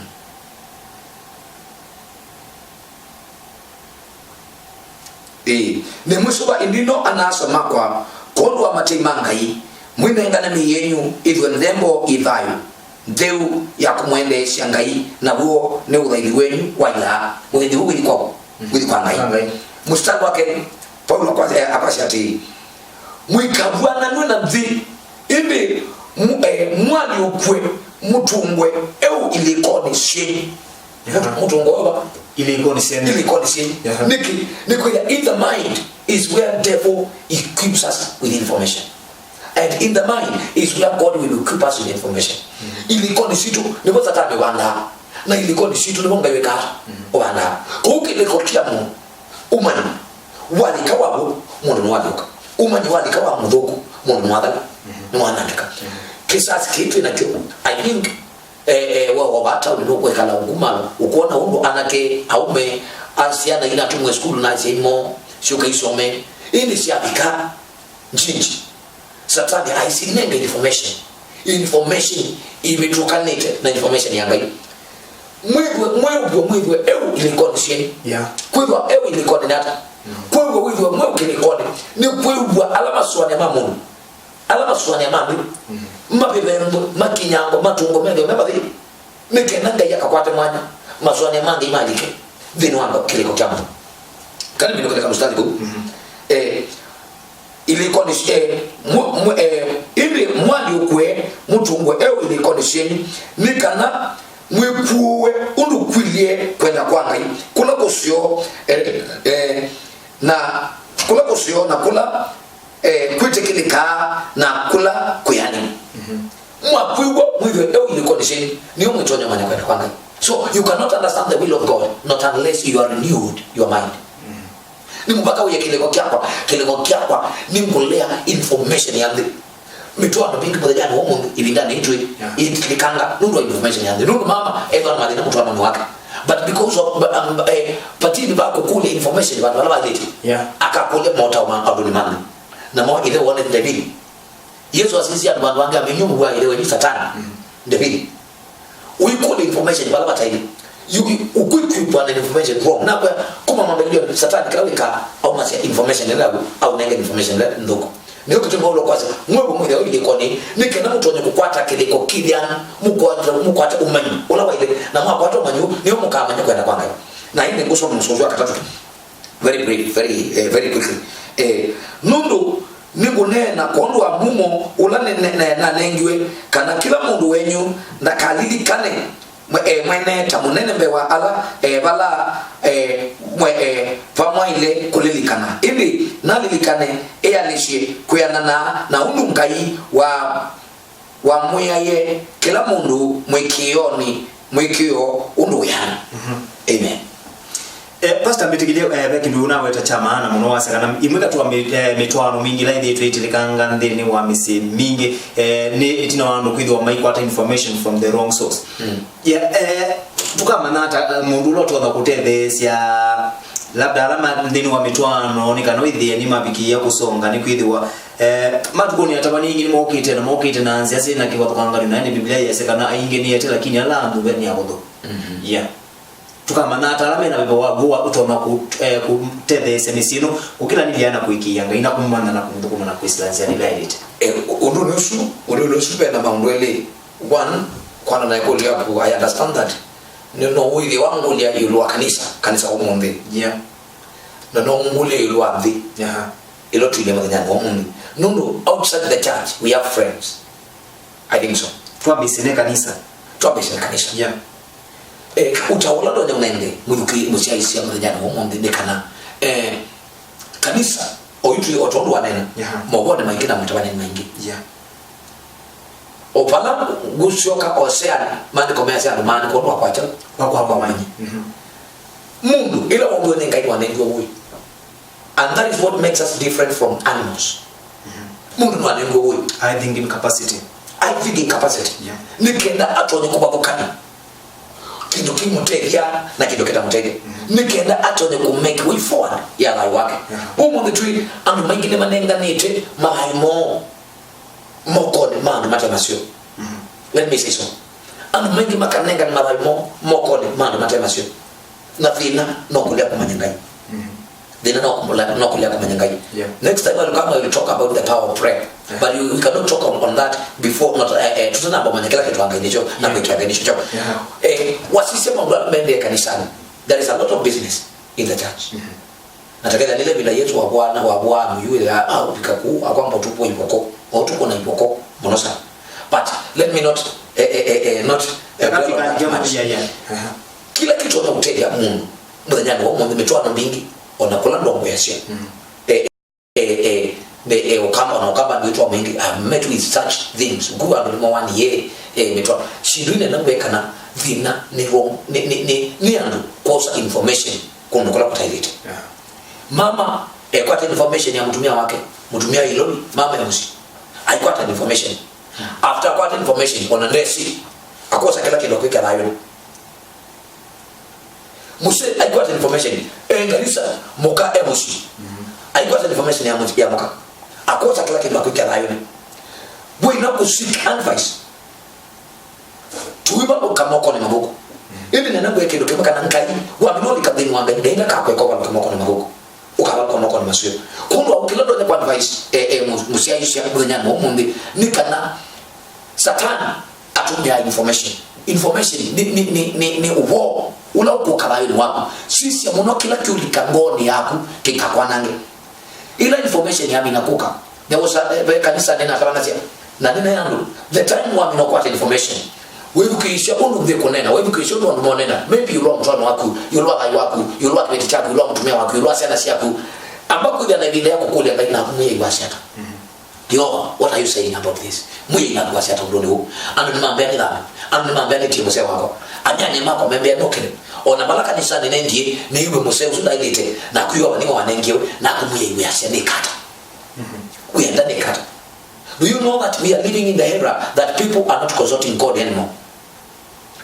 Ĩĩ, nĩmwĩsũva ĩndĩ ĩno ana-a-asa makwa, kwondũ wa matei ma Ngai, mwĩnengane mĩĩ yenyu ĩthwe nthembo yĩ thayũ, ntheu ya kũmwendeesya Ngai, naw'o nĩ ũthaithi wenyu wailaa. Ũthaithi ũũ wĩthi kwaũ? Mm. Wĩthi kwa Ngai. Kwa Ngai. Mũstari wa kelĩ, Paulo akwa- eh, akwasya atĩĩ, mũikavw'ananw'e na nthĩ, ĩndĩ mu- eh, mwalyũkw'e mũtũngwe eũ ilĩkonĩ syenyu. Mũtu- mũtũngwa ũva? Ilĩkonĩ syenyu. Ilĩkonĩ syenyu. Aha. Nĩkĩ? Nĩkwĩthĩa in the mind is where devil equips us with information. And in the mind is where God will equip us with information. Mhm. Ilĩkonĩ sitũ nĩvo Satani ũvandaa. Na ilĩkonĩ sitũ nĩvo Ngai wĩkaa, mhm, ũvandaa. Kũu kĩlĩko kya mũndũ, ũmanyi walika waw'o, mũndũ nĩwalyũka. Ũmanyi walika wa mũthũku, mũndũ nĩwathela, mhm, nĩwanangĩka. Mhm. Kĩsasi kĩĩ twĩ nakyo, I think, Eh, eh, we wova taũni nũkwĩkala ũkumalo, ũkwona ũndũ anake, aũme, a syana ila atũmwe sukulu na asyai moo syũka isome, ĩndĩ syavika njinji, Satani aisinenga information. Information ivĩtũkanĩte na information ya Ngai. Mwĩthwe, mwĩw'e, mwĩthwe eũ ilĩkonĩ syenyu. Yeah. Kwĩthwa eũ ilĩkonĩ nĩ ata? Mm. Kwĩw'a wĩthwe mweũ kĩlĩkonĩ nĩ kwĩw'a ala masũanĩa ma mũndũ. Ala masũanĩa ma nthĩ, mm, mavĩvengwe, makinyangwe, matũngwe methĩwe me vathei, nĩ kenda Ngai akakwate mwanya, masũanĩa ma Ngai malike nthĩnĩ wa kĩlĩko kya mũndũ. Kana mbindũkĩle kamũstari kũu. Mhm. Eh, ilĩkonĩ, eh, mũ-, mũ-, eh, ĩndĩ mwalyũkwe mũtũngwe eũ ilĩkonĩ syenyu, nĩ kana mwĩkuũe ũndũ kwĩlye kwenda kwa Ngai, kũla kũseo, eh, eh, na kũla kũseo na kũla, eh, kwĩtĩkĩlĩkaa na kũla kwĩanĩu. Mwakwĩw'a mwĩthwe eũ ilĩkonĩ syenyu, nĩo mwĩtonya ũmanya kwenda kwa Ngai. So you cannot understand the will of God not unless you are renewed your mind. Nĩ mũvaka ũye kĩlĩko kyakwa, kĩlĩko kyakwa nĩ ngũlea information ya nthĩ. Mĩtwaano mingĩ mũthenyanĩ wa ũmũnthĩ, ĩvindanĩ ĩtwĩ, yeah, ĩtilikanga nũndũ wa information ya nthĩ. Nũndũ mama ethwa na mathĩna mũtwaanonĩ wake. But because of, um, eh, patini va kũkũlya information vandũ vala vaĩlĩte, yeah, akakũlya motao ma andũnĩ ma nthĩ. Namo ĩthe wone ndevili. Yesũ asisye andũ vandũ vangĩ amenyu mũvua ĩthe wenyu Satani. Mm. Ndevili. Ũikũlya information vala vataĩle. You, you, ũkwĩkwĩkwa na information wrong. Nakwĩa, kuma mwambĩlĩlyo, Satani kĩla wĩkaa, aumasya information ĩla yaku, aũnenge information ĩla nthũku. Nĩyo kĩtumi Vaulo kwasya, mwĩw'e mwĩthwe ilĩkonĩ, nĩ kenda mũtonye kũkwata kĩlĩko kĩthĩanu, mũkwate, mũkwate ũmanyi ũla waĩle, na mwakwata ũmanyi ũũ, nĩyo mũkamanya kwenda kwa Ngai. Na ĩndĩ ngũsoma mũsoa ũsu wa katatũ. Very brief, very, eh, very quickly. Eh, nũndũ nĩngũneena kwondũ wa mumo ũla ne-, ne-, ne-, nanengiwe, kana kĩla mũndũ wenyu ndakalilikane mwe-, eh, mwene ta mũnene mbee wa ala, eh, vala, eh, mwe-, eh, vamwaĩle kũlilikana. Ĩndĩ nalilikane ĩanĩsye kwĩanana na ũndũ Ngai wa wamwĩaĩe kĩla mũndũ mwĩkĩĩonĩ, mwĩkĩĩo ũndũ wĩana. Mhm. Amen. Eh, Pastor, mbĩtĩkĩlye, eh, ve kĩndũ ũnaweta kya maana mũno, wasya kana imwe katĩ wa mĩ-, eh, mĩtwaano mingĩ ĩla ĩthĩĩtwe ĩtilikanga nthĩnĩ wa mĩsyĩ mingĩ, eh, nĩ ĩtina wa andũ kwĩthĩwa maikwata information from the wrong source. Mm. Yeah, eh, tũkamanya ata, eh, mũndũ ũla ũtonya kũtetheesya labda ala ma nthĩnĩ wa mĩtwaano nĩ kana wĩthĩe nĩmavikĩĩa kũsonga nĩ kwĩthĩwa, eh, matukũnĩ atavany'a aingĩ nĩmokĩte na mokĩte na nzĩa syĩ na kĩvathũkangany'o, na ĩndĩ Biblia yĩasya kana aingĩ nĩete, lakini ala amũve nĩ avũthũ. Mhm. Yeah. Tũkamanya ata ala mena veva wa ngũa ũtonya kũ-, eh, kũtetheesya mĩsyĩ ĩno kũkĩlanĩlya na kũĩkĩĩa Ngai na kũmũmanya na kũmũthũkũma na kwĩsĩla nzĩanĩ ĩla yaĩlĩte. Eh, ũndũnĩ ũsu, ũndũnĩ ũsu ve na maũndũ elĩ. One, kwana na ĩkũlyo yaku, I understand that. Nĩ no wĩthĩe wangũlya ĩũlũ wa kanisa, kanisa ũmũnthĩ. Yeah. Na no ngũlye ĩũlũ wa nthĩ. Aha. Ĩla tũilye mũthenyanĩ wa ũmũnthĩ. Nũndũ outside the church, we have friends. I think so. Twambĩĩsye nĩ kanisa. Twambĩĩsye nĩ kanisa. Yeah. Eh, ũtao ũla ndonya ũnenge mũthuki mũsyaĩĩsya mũthenyanĩ wa ũmũnthĩ nĩ kana, eh, kanisa, oyu twĩ o tondũ wanena, yeah, maũvoo nĩ maingĩ na matavany'a nĩ maingĩ. Yeah. O vala ngũsyoka Oseanĩ, maandĩko measya andũ maandĩka ũndũ wa kwakya, wa kwakwamany'a. Mhm. Mũndũ, ĩla wombiwe nĩ Ngai nĩwanengiwe ũĩ. And that is what makes us different from animals. Mhm. Mũndũ nĩwanengiwe ũĩ. I thinking capacity. I thinking capacity. Yeah. Nĩ kenda atonye kũvathũkany'a kĩndũ kĩmũtethya na kĩndũ kĩtamũtethya. Mhm. Nĩ kenda atonye kũ make way forward ya thayũ wake. Yeah. Ũmũnthĩ twĩ andũ maingĩ nĩmanenganĩte mathayũ moo mokonĩ ma andũ mate maseo. Mhm. Let me say so. Andũ maingĩ makanengana mathayũ moo mokonĩ ma andũ mate maseo. Na thĩna no kũlea kũmanya Ngai. Mhm. Thĩna no kũmũla-, no kũlea kũmanya Ngai. Yeah. Next time I'll come, I will talk about the power of prayer. Yeah. But you, we cannot talk on, on that before, not, eh, eh, tũtanamba kũmanya kĩla kĩtwa Ngai nĩkyo, na, yeah, kwĩkĩa Ngai nĩkyo kyo. Yeah. Eh, wasisya maũndũ ala maendee kanisani. There is a lot of business in the church. Mhm. Na takethĩa nĩle vĩla Yesũ wavũana, wavũaa mũyuĩla, ah, ũvika kũu, akwamba ũtukũ wa ivoko, o ũtukũ na ivoko, mũno sana. But let me not, eh, eh, eh, eh, not, eh, dwell on that much. Yeah, yeah. Aha. Kĩla kĩtonya kũtethya mũndũ mũthenyanĩ wa ũmũnthĩ, mĩtwaano mingĩ, o na kũla ndongoeasya. Mm. Eh, eh, eh, the, eh, Ũkamba, o na Ũkamba nĩwĩtwa mwingĩ. I've met with such things. Nguu andũ nĩmawani, eh, eh, mĩtwaano. Syĩndũ inene nĩ kana thĩna nĩ wrong, nĩ, nĩ, nĩ, nĩ andũ kwosa information kũndũ kũla kũtaĩlĩte. Yeah. Mama ekwata information ya mũtumĩa wake, mũtumĩa ilovi, mama ya mũsyĩ aikwata information. Hmm. After akwata information, ona ndesi, akosa kĩla kĩndũ kwĩka thayũnĩ. Mũsyĩ aikwata information, e ngalisa, mũka e mũsyĩ. Hmm. Aikwata information ya mũsyĩ, ya mũka. Akosa kĩla kĩndũ kwĩka thayũnĩ. Wĩna kũ seek advice. Tũivalũka mokonĩ mathũku. Ĩndĩ nena ngwĩa kĩndũ kĩmwe, kana Ngai, wamina ũlika nthĩnĩ wa Ngai, Ngai ndakakweka ũvalũke mokonĩ mathũku. Ũkavalũka mokonĩ maseo. Kwondũ wa kĩla ndonya kwa advice, eh, eh, mũ-, mũsyaĩĩsya mũthenyanĩ wa ũmũnthĩ, nĩ kana Satani atũmĩaa information. Information nĩ, nĩ, nĩ, nĩ, nĩ ũvoo ũla ũkũka thayũnĩ waku. Sisya mũno kĩla kĩũlika ngoonĩ yaku kĩkakwanange. Ĩla information yamina kũka, there was a, ve kanisa nĩnatavanasya, na nĩnee andũ, the time wamina kũkwata information, wĩthukĩĩsya ũndũ nthĩ kũneena, wĩthukĩĩsya ũndũ andũ monena, maybe ĩũlũ wa mũtwaano waku, ĩũlũ wa thayũ waku, ĩũlũ wa kĩveti kyaku, ĩũlũ wa mũtumĩa waku, ĩũlũ wa syana syaku, amba kwĩthĩa na ĩvinda ya kũkũlya Ngai, naku Mwĩai wasya ata? Yeova, what are you saying about this? Mwĩai, naku wasya ata ũndũnĩ ũũ? Andũ nĩmambĩa nĩthame. Andũ nĩmambĩa nĩtie mũseo wakwa. Anyanya makwa membĩa nũkĩle. O na vala kanisanĩ nendie, nĩiwe mũseo ũsu ndaĩlĩte, naku Yeova nĩwe wanengie we, naku Mwĩai wĩasya nĩkata? Wĩenda nĩkata? Do you know that we are living in the era that people are not consulting God anymore?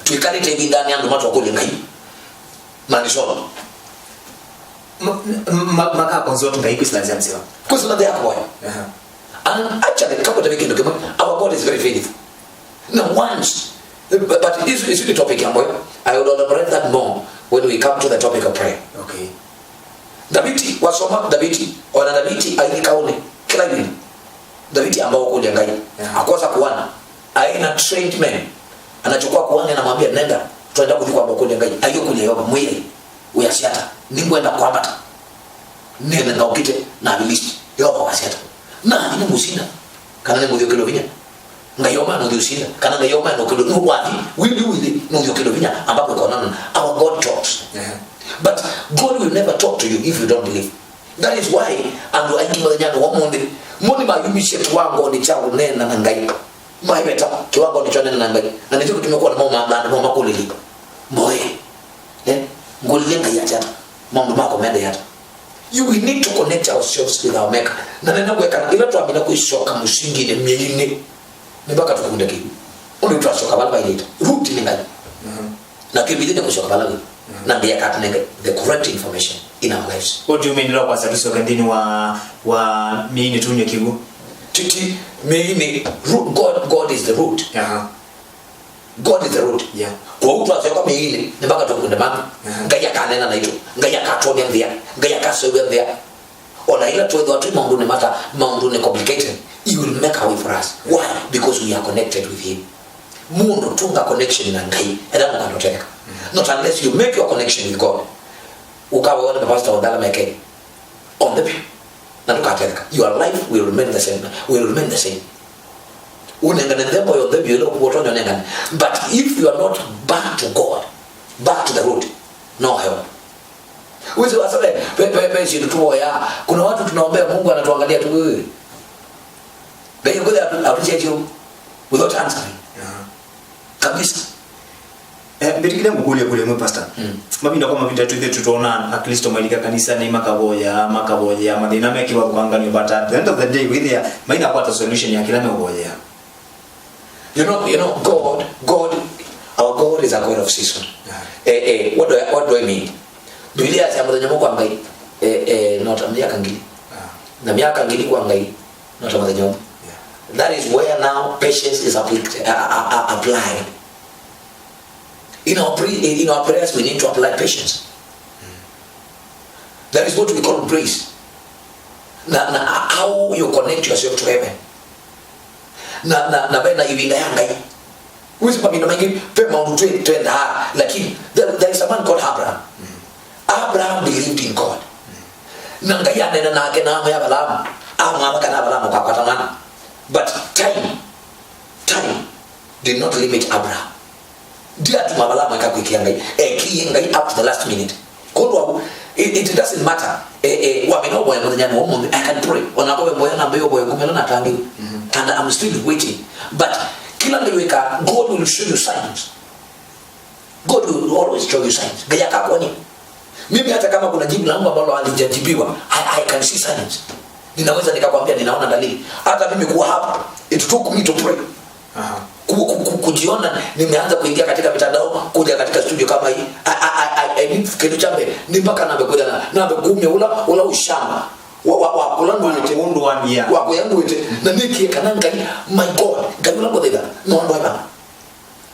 Twĩkalĩte ĩvindanĩ andũ matokũlya Ngai. Manisolo. Ma- ma- ma- maka consult Ngai kwĩsĩla nzĩa nzeo. Kwĩsĩla nzĩa kũvoya. Aha. And actually, kakwete kĩndũ kĩmwe, our God is very faithful. Now, once, but, but it's, it's really topic ambayo I will elaborate that more when we come to the topic of prayer. Okay. Daviti, wasoma Daviti, ona Daviti ailikaone kila ĩvinda. Daviti ambao kũlya Ngai, yeah, akosa kuana. Aina trained men. Anachukua kuhani, anamwambia, "Nenda, tuenda kuthi kwamba kũlya Ngai." Ayo kũlya Yeova, Mwĩai, wĩasya ata? Nĩngwenda kwambata nene ngaũkite na Avilisti. Yeova wasya ata? Na nĩngũsinda, kana nĩngũthyũkĩlwa vinya? Ngai omaa nũthi ũsinda, kana Ngai omaa nũkĩlwa nũwathi, wili wili nũthyũkĩlwa vinya, ambapo ĩkonana. Our God talks. Yeah. But God will never talk to you if you don't believe. That is why andũ aingĩ mũthenyanĩ wa ũmũnthĩ, mo nĩmayumisye kĩwangonĩ kya ũneena na Ngai. Maiveta kĩwangonĩ kya ũneena na Ngai. Na nĩkyo kĩtumi kwona mauma andũ mamakũlĩlye, "Mboe, eh, ngũlĩlye Ngai ata? Maũndũ makwa mendee ata?" You, we need to connect ourselves with our Maker. Na nena kwekana, ĩla twamina kwĩsyoka mũsinginĩ, mĩinĩ, nĩ mpaka tũkunde kĩw'ũ. Ũndũ twasyoka vala vailĩte. Root nĩ Ngai. Mhm. Na kĩmĩthĩ nĩ kũsyoka vala wĩ. Mhm. Na Ngai akatũnenge the correct information in our lives. What do you mean, lwa kwasa tũsyoke nthĩnĩ wa, wa mĩinĩ tũnye kĩw'ũ? Titi, mĩinĩ, root, God, God is the root. Aha. God is the root. Yeah. Kwoou twasyoka mĩinĩ, nĩ mpaka tũkunde mangĩ. Aha. Ngai akanena naitũ. Ngai akatwony'a nzĩa. Ngai akaseũvya nzĩa. O na ĩla twĩthĩwa twĩ maũndũnĩ mata, maũndũnĩ complicated, he will make a way for us. Why? Because we are connected with him. Mũndũ tunga connection na Ngai, ethĩwa ndũkatetheka. Not unless you make your connection with God. Ũkawewa nĩ pastor wa ndala meke on the view. Na ndũkatetheka. Your life will remain the same. Will remain the same. Ũnengane nthembo yo nthembo ĩla ũtonya ũnengane. But if you are not back to God, back to the root, no help. Wĩsĩ wasale, ve, ve, ve syĩndũ tũvoyaa. Kuna watu tunaombea, Mungu anatuangalia tu, wewe. Ngai kweli atu-, atusiachio without answering. Yeah. Kabisa. Eh, mbĩtĩkĩle ngũkũlye kũlya ĩmwe, Pastor. Mm. Mavinda kwa mavinda twĩthĩe tũtoona Aklĩsto mailika kanisanĩ, makavoya, makavoya, mathĩna me kĩvathũkanganyo, but at the end of the day, wĩthĩa mainakwata solution ya kĩla meũvoyea. You know, you know, God, God, our God is a God of season. Yeah. Eh, eh, what do I, what do I mean? Biblia yasema mũthenya ũmwe kwa Ngai, eh, eh, no ta myaka ngili. Yeah. Na myaka ngili kwa Ngai, no ta mũthenya ũmwe. Yeah. That is where now patience is applied, uh, uh, uh, applied. In our pre-, in our prayers, we need to apply patience. That is what we call praise. Na, na how you connect yourself to heaven. Na, na, na ve na ĩvinda ya Ngai. Wĩsĩ mavinda maingĩ, ve maũndũ twĩ-, twendaa, lakini there, there is a man called Abraham. Abraham believed in God. Na Ngai anena nake na amwĩa Avalaamu, amwatha kana Avalaamu akakwata mwana. But time, time did not limit Abraham. Ndiatuma vala amweka kwĩkĩa Ngai. Ekie Ngai up to the last minute. Kwondũ wa, it, it doesn't matter. Eh, eh, wamina ũvoya mũthenya wa ũmũnthĩ, I can pray. Ona kwa mboya na mboya ũvoya kumela na tangi. And I'm still waiting. But kila Ngai weka, God will show you signs. God will always show you signs. Ngai akakuonia. Mimi hata kama kuna jibu langu ambalo halijajibiwa, I, I can see signs. Ninaweza nikakwambia ninaona dalili. Hata mimi kuwa hapa, it took me to pray. Aha. Ku-, ku-, ku-, kujiona nimeanza kuingia katika mitandao, kuja katika studio kama hii. I, I, I, I, I need kĩndũ kya mbee, nĩ mpaka nambe kuja na, nambe kumya ula, ula ũshamba wa, wa, wa kũla ndũĩte. Ũndũ wa mbia. Wa kũya ndũĩte. Na nĩkie kana Ngai, my God, Ngai ula ngũthaitha, no ndwaiva.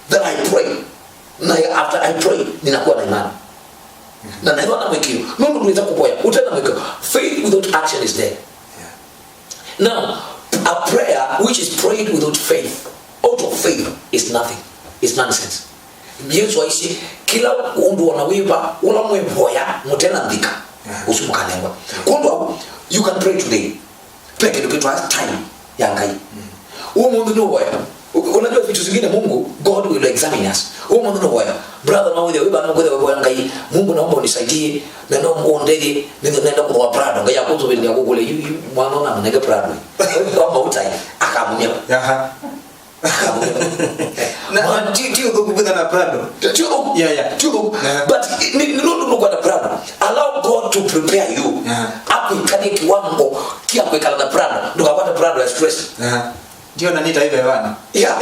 Then I pray. Na after I pray, ninakuwa na imani. Na naĩthwa na mwĩkĩo. Nũndũ ndwĩsa kũvoya ũte na mwĩkĩo. Faith without action is dead. Yeah. Now, a prayer which is prayed without faith, out of faith, is nothing. It's nonsense. Yesu aisye, kĩla ũndũ ona wĩva, ũla mwĩvoya, mũte na nthika, yeah, ũsu mũkanengwa. Kwondũ wa, You can pray today. Ve kĩndũ kĩtwa time ya Ngai. Ũmũnthĩ nũvoya. U-, unajua vitu zingine Mungu, God will examine us. Ũmũnthĩ nũvoya. Brother, no wĩthĩa wĩ vana, kwĩthĩa wĩvoya Ngai, "Mungu, naomba unisaidie, na no ũndethie, nĩ-, nenda kũthooa Prado." Ngai akũtũvĩlya kũkũlya, "Yu, yu, mwana ũna mũnenge Prado." Kama utai, akamumya. Aha. Na, na ti, ti ũthũku kwĩthĩa na Prado. Ti ũthũku. Yeah, yeah. Ti ũthũku. Yeah. But ni, ni nũndũ nũkwenda Prado. Allow God to prepare you. Yeah. Akwĩkanie kiwango kia kwĩkala na Prado. Ndũkakwate Prado ya stress. Yeah. Ndio na nita ive wana. Yeah.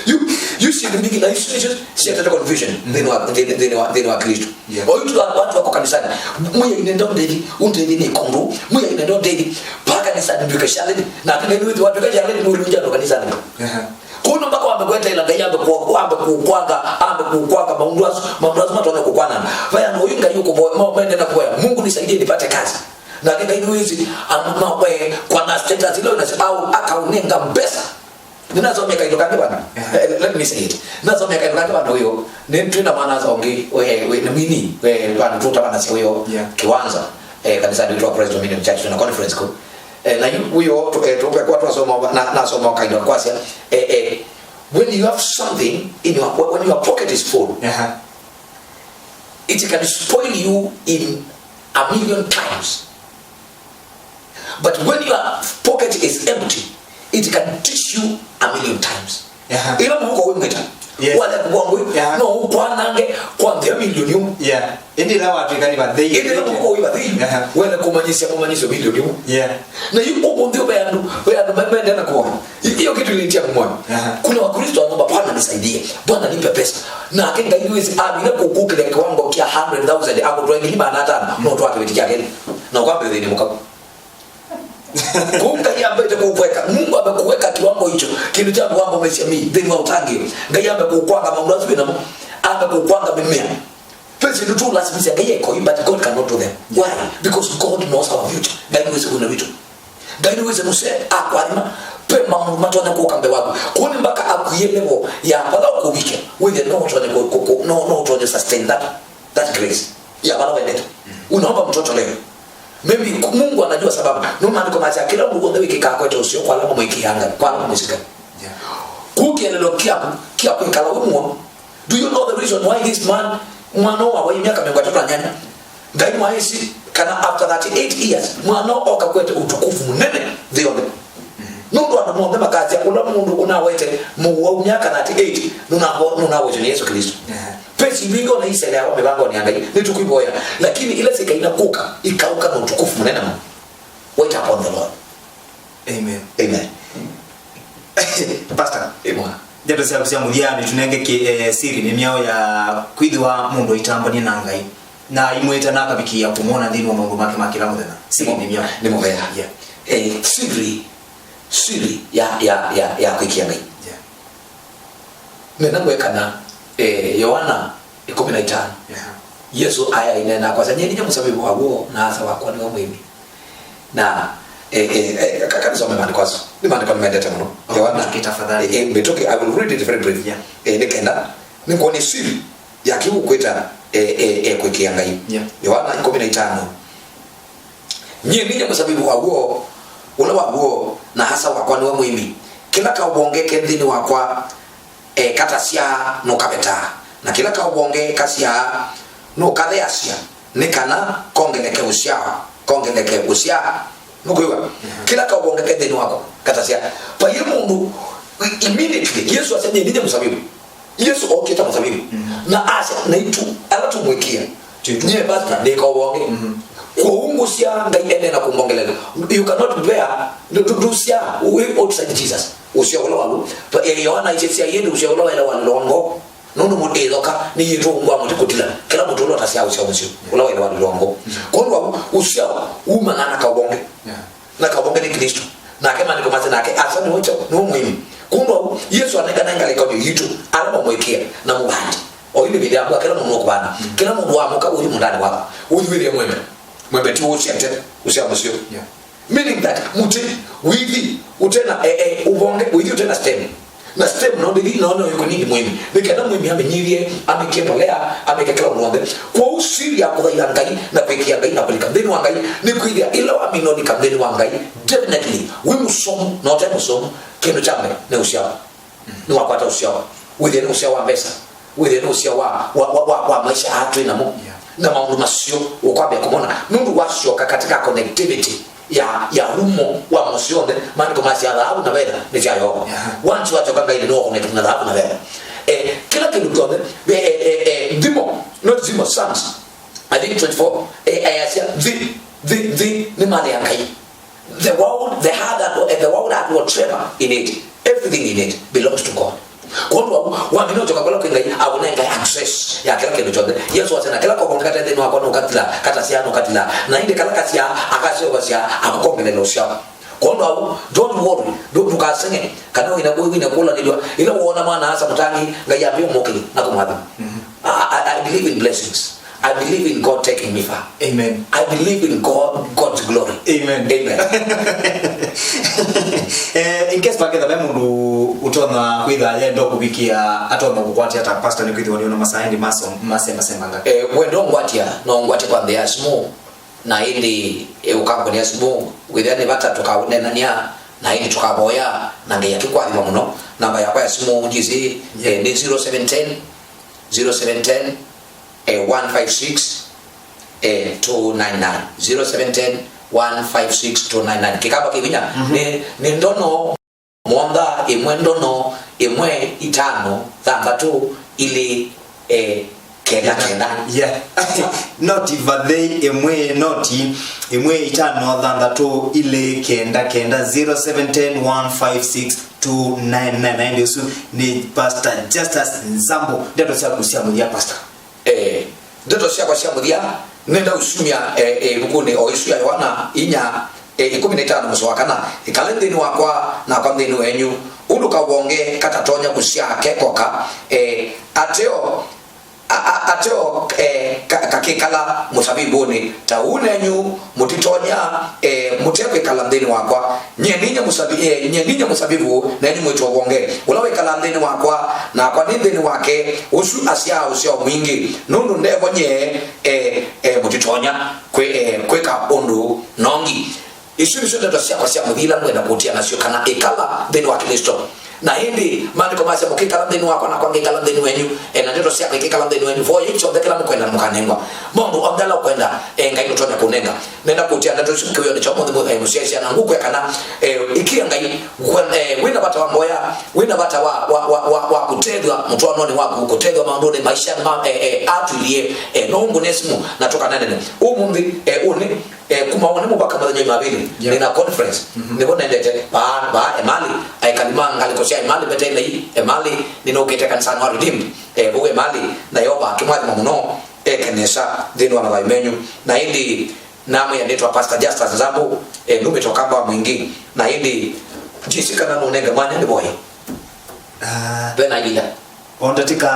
You, you see the big, you see, you see the confusion. Nthĩnĩ wa, nthĩnĩ, nthĩnĩ wa, nthĩnĩ wa Kristo. Yeah. Oyu tu watu wako kanisani. Mwiya inenda ndeli, undeli ni kundu. Mwiya inenda ndeli. Pa kanisani ndwika shaleni. Na kile ndio watu ka shaleni ndio uja kanisani. Aha. Kuno mpaka wambe kweta ila Ngai ambe ku-, ambe kukwanga, ambe kukwanga maundu asu, maundu asu matone kukwana. Vaya no uyu Ngai uko, ma mende na kuya. "Mungu nisaidie nipate kazi." Na Ngai ndio hizi, am-, ma, eh, kwa na status ile unasema au akaunenga mbesa. Nĩnasomie kaito kangĩ vana. Eh, let me say it. Nasomie kaito kangĩ vana ũyũ. Nĩ twĩ na mwana asa ũngĩ, we, we, nĩ mini, we, vana tũtavanasya ũyũ. Yeah. Kiwanza, eh, kanisani witũ wa Christ Dominion Church, tuna conference kũ. Eh, na yu, ũyũ, tu-, eh, tũpekwa twasoma, na, nasoma kaito kwasya. Eh, eh, when you have something in your, when your pocket is full, aha, it can spoil you in a million times. But when your pocket is empty, it can teach you a million times. Aha. Ĩla mũhuko wĩ mwĩta, yes, wale kũvwa ngũĩ, yeah, no ũkwanange kwa nthĩa milioni ũmwe. Yeah. Ĩndĩ ĩla watwĩka nĩ vathei. Ĩndĩ ĩla mũhuko wĩ vathei, aha, wele kũmanyĩsya mũmanyĩsyo milioni ũmwe. Yeah. Na yu ũmũnthĩ ve andũ, ve andũ me-, mende na kuona. Hiyo kitu ilinitia moyo. Aha. Kuna Wakristo wanaomba, "Bwana nisaidie, Bwana nipe pesa." Na ake Ngai nĩwĩsĩ, amina kũkũkĩlya kiwango kia hundred thousand, akũtwa ngili maana atano, no twake viti kia keli. Na kwambe thĩnĩ mũkau. Kũu Ngai ambĩte kũkweka, Mungu amekuweka kiwango hicho, kĩndũ kya kwamba umesia mi, thĩnĩ wa ũtangĩĩo. Ngai ambe kũkwanga maũndũ asu wĩ namo, ambe kũkwanga mĩmea. Pesi ndu tu lazimisha Ngai eko, but God cannot do them. Why? Because God knows our future. Ngai nĩwĩsĩ kuna vitu. Ngai nĩwĩsĩ mũsee akwathima, ve maũndũ matonya kũka mbee waku. Kũu nĩ mpaka akwie level ya vala ũkũvikya, wĩthĩe no ũtonye kũ-, kũ-, kũ-, no, no ũtonye sustain that, that grace ya vala wendete. Unaomba mtoto leo. Maybe ku-, Mungu anajua sababu. No maandĩko masya kĩla ũndũ wothe wĩkĩkaa kwete ũseo kwa ala mamwĩkĩaa Ngai, kwa ala mamwĩsĩ Ngai. Yeah. Kũu kĩelelo kyaku kya kwĩkala wĩ mũoyo. Do you know the reason why this man, mwana ũũ wa myaka mĩongo ĩtatũ na nyanya, Ngai mwaĩsĩ kana after thirty-eight years, mwana ũũ oka kwete ũtukufu mũnene nthĩ yonthe? Nũndũ andũ monthe makasya, "Ũla mũndũ ũnawete mũwau myaka thirty-eight nũnavo-, nũnawetwe nĩ Yesũ Klĩsto." Aha. Pesi mbingĩ ona iseleawa mĩvangonĩ ya Ngai, nĩtũkwĩvoya, lakini ila syĩkaina kũka, ikaũka na ũtukufu mũnene mũno. Wait upon the Lord. Amen. Amen. Pastor, ĩmwe. Ndeto syaku sya mũthya nĩtũnenge kĩ-, eh, siri nĩ myaũ ya kwĩthĩwa mũndũ aitambania na Ngai na imwĩta na akavikĩĩa kũmwona nthĩnĩ wa maũndũ make ma kĩla mũthenya. Siri nĩ myaũ? Nĩ mũvea. Yeah. Eh, siri, siri ya, ya, ya, ya kwĩkĩa Ngai. Yeah. Nena kwekana, eh, Yohana ĩkũmi na itano. Yeah. Yesũ aya inena kwasya, "Nyie nĩnyie mũsavivũ wa w'o, na Asa wakwa nĩwe mũĩmi." Na, eh, eh, eh, ka-, kanisome maandĩko asu. Nĩ maandĩko nĩmendete mũno. Oh, Yohana, mĩtũkĩ tafadhali. Eh, eh, mĩtũkĩ, I will read it very brief. Yeah. Eh, nĩ kenda nĩkwone siri ya kĩu kwĩta, eh, eh, eh, kwĩkĩa Ngai. Yeah. Yohana ĩkũmi na itano. "Nyie nĩnyie mũsavivũ wa w'o, ũla wa w'o, na Asa wakwa nĩwe mũĩmi. Kĩla kaũvonge ke nthĩnĩ wakwa, e, katasyaa, nũkavetaa, na kĩla kaũvonge kasyaa, nũkatheasya, nĩ kana kongeleke ũsyaa, kongeleke ũsyaa." Nũkwĩw'a? Mhm. Kĩla kaũvonge ke nthĩnĩ wakwa katasyaa. Vaiĩ mũndũ, i-, immediately, Yesũ asya, "Nyie nĩnyie mũsavivũ." Yesũ ookie ta mũsavivũ. Mhm. Na asya, "Naitũ ala tũmwĩkĩĩa, nyie pastor, nĩ kaũvonge." Mhm. Kwoou ngũsyaa Ngai endeea na kũmbongelela. You cannot bear, ndũ-, ndũ-, ndũsyaa wĩ outside Jesus. Ũsyaa ũla waku. Pa-, eh, Yohana aisye, "Syaĩeni ũsyaa ũla waĩle walĩlwa ngoo." Nũndũ mũndũ ĩthoka nĩyĩtwa ungu wa mũtĩ kũtila. Kĩla mũtĩ ũla ũtasyaa ũsyaa mũseo, ũla waĩle walĩlwa ngoo. Mhm. Kwondũ wa ũsyaa umana na kaũvonge. Yeah. Na kaũvonge nĩ Klĩsto. Nake maandĩko masya nake Asa nĩwe kyaũ? Nĩwe mũĩmi. Kwondũ wa ũu, Yesũ anenganae ngelekany'o yitũ, ala mamwĩkĩĩa, na mũvandi. Oyu nĩ ĩvinda ya mbua, kĩla mũndũ nũkũvanda. Mm. Kĩla mũndũ waamũka ũthi mũũndanĩ waku. Ũthi wĩthĩe mwembe. Mwembe ti ũũ ũsyate, ũsyaa mũseo. Yeah. Meaning that, mũtĩ, ũithi, ũte na, eh, eh, ũvonge, ũithi ũte na stem. Na stem no ndithi no no iko nini mwĩmi. Nĩ kenda mwĩmi amenyithie, amĩkie mbolea, amĩke kĩla ũndũ w'onthe. Kwoou siri ya kũthaitha Ngai na kwĩkĩa Ngai na kũlika nthĩnĩ wa Ngai nĩ kwĩthĩa ĩla wamina ũlika nthĩnĩ wa Ngai, definitely wĩ mũsomu na ũte mũsomu, kĩndũ kya mbee nĩ ũsyao. Nĩwakwata ũsyao. Wĩthĩe nĩ ũsyao wa mbesa. Wĩthĩe nĩ ũsyao wa, wa, wa, wa, wa maisha aa twĩ namo. Yeah. Na maũndũ maseo ũkwambĩa kũmona nũndũ wasyoka katika connectivity ya, ya umo wa mũsyĩ onthe. Maandĩko masya thaavu na vetha nĩ sya Yeova. Yeah. Once wasyoka Ngai nĩ wa connect na thaavu na vetha. Eh, kĩla kĩndũ kyonthe, eh, eh, eh, eh, nthimo, not nthimo, Psalms, I think twenty-four, eh, ayasya, thi, thi, thi, nĩ mali ya Ngai. The world, the heart, and the world, and whatever in it, everything in it belongs to God. Kwondũ wau wamina ũtyoka kũla kwĩ Ngai, akũnengae access ya kĩla kĩndũ kyonthe. Yesu asya, na kĩla koko kate nthĩnĩ wakwa nũkatila, katasyaa nũkatila, na ĩndĩ kala kasyaa, akaseũvasya, akũkongelela ũsyao. Kwondũ wau, don't worry, ndũ- ndũkaseng'e, kana wĩna wĩna kũlanĩlw'a. Ĩla woona mwana-a-asa mũtangĩĩe, Ngai ambĩe ũmũkĩlya na kũmwathima. I, I, I believe in blessings. I believe in God taking me far. Amen. I believe in God, God's glory. Amen. Amen. Eh, in case paketha ve mũndũ ũtonya kwĩtha yenda kũvikĩa, atonya kũkwatĩa ta pastor, nĩ kwĩthĩwa nĩona masaa ĩndĩ maso- masemasemanga. Eh, wenda ũngwatĩa, no ũngwatye kwa nthĩa ya simũ, na ĩndĩ, eh, ũkangũnĩa simũ, wĩthĩa nĩ vata tũkaneenanĩa, na ĩndĩ tũkavoya, na Ngai akĩkwathima mũno. Namba yakwa ya simũ, njĩsĩ, eh, nĩ zero seven ten, zero seven ten, eh, one five six, eh, two nine nine, zero seven ten, one five six, two nine nine. Kĩkamba kĩ vinya, mhm, nĩ, nĩ ndono mũonza, ĩmwe ndono, ĩmwe itano, thanthatũ, ilĩ, eh, kenda, kenda. Yeah. Noti vathei, ĩmwe noti, ĩmwe itano, thanthatũ, ilĩ, kenda, kenda, zero seven ten, one five six, two nine nine. Na ĩndĩ ũsu nĩ Pastor Justus Nzambo. Ndeto syaku sya mũthya, Pastor. Eh, ndeto syakwa sya mũthya, nenda ũsumya, eh, eh, ĩvukunĩ o ĩsu ya Yoana inya, eh, ĩkũmi na itano mũsoa wa kana, "Ĩkalai nthĩnĩ wakwa, nakwa nthĩnĩ wenyu. Ũndũ kavonge katatonya kũsyaa ke koka, eh, ateo, a- a- ateo, eh, ka- kakĩkala mũsavivũnĩ, ta ũu nenyu mũtitonya, eh, mũte kwĩkala nthĩnĩ wakwa. Nyie ninyie mũsavi- eh, nyie ninyie mũsavivũ, nenyu mwĩ tũvonge. Ũla wĩkalaa nthĩnĩ wakwa, nakwa nĩ nthĩnĩ wake, ũsu asyaa ũsyao mwingĩ, nũndũ ndevo nyie, eh, eh, mũtitonya kwĩ- eh, kwĩka ũndũ nongi." Isu nĩsyo ndeto syakwa sya mũthya ila ngwenda kũtia nasyo, kana ĩkala nthĩnĩ wa Klĩsto. Na ĩndĩ, Maandĩko masya, "Mũkĩkala nthĩnĩ wakwa, nakwa ngĩkala nthĩnĩ wenyu, e, na ndeto syakwa ikĩkala nthĩnĩ wenyu, voyai kyonthe kĩla mũkwenda na mũkanengwa." Maũndũ onthe ala ũkwenda, e, Ngai nũtonya kũnenga. Nenda kũtia ndeto isu kĩwĩonĩ kya ũmũnthĩ, mũ- e, mũsyaĩĩsya, na ngũkwĩa kana, e, ĩkĩĩa Ngai, kwen- e, wĩna vata wa mboya, wĩna vata wa, wa, wa, wa, wa kũtethw'a mũtwaanonĩ waku, kũtethw'a maũndũnĩ, maisha ma, e, e, atwĩlie, e, no ũngũne simũ na tũkananene. Ũmũnthĩ, e, ũnĩ, e, kuma ũnĩ mũvaka mũthenya Jumapili, yeah, nĩna conference. Mhm. Nĩvo nendete vaa, vaa Emali, aikali ma ngalĩko sya Emali meteelei Emali, nĩnũkĩte kanisanĩ wa Redeemed, e, vau Emali, na Yeova akĩmwathima mũno, eke nesa nthĩnĩ wa mathayũ menyu. Na ĩndĩ namwĩa nĩtwa Pastor Justus Nzambu, e, numĩte Ũkamba wa Mwingĩ, na ĩndĩ njĩsĩ kana nũnenge mwanya nĩvoye. Ah. Vena ivinda. O ndatĩka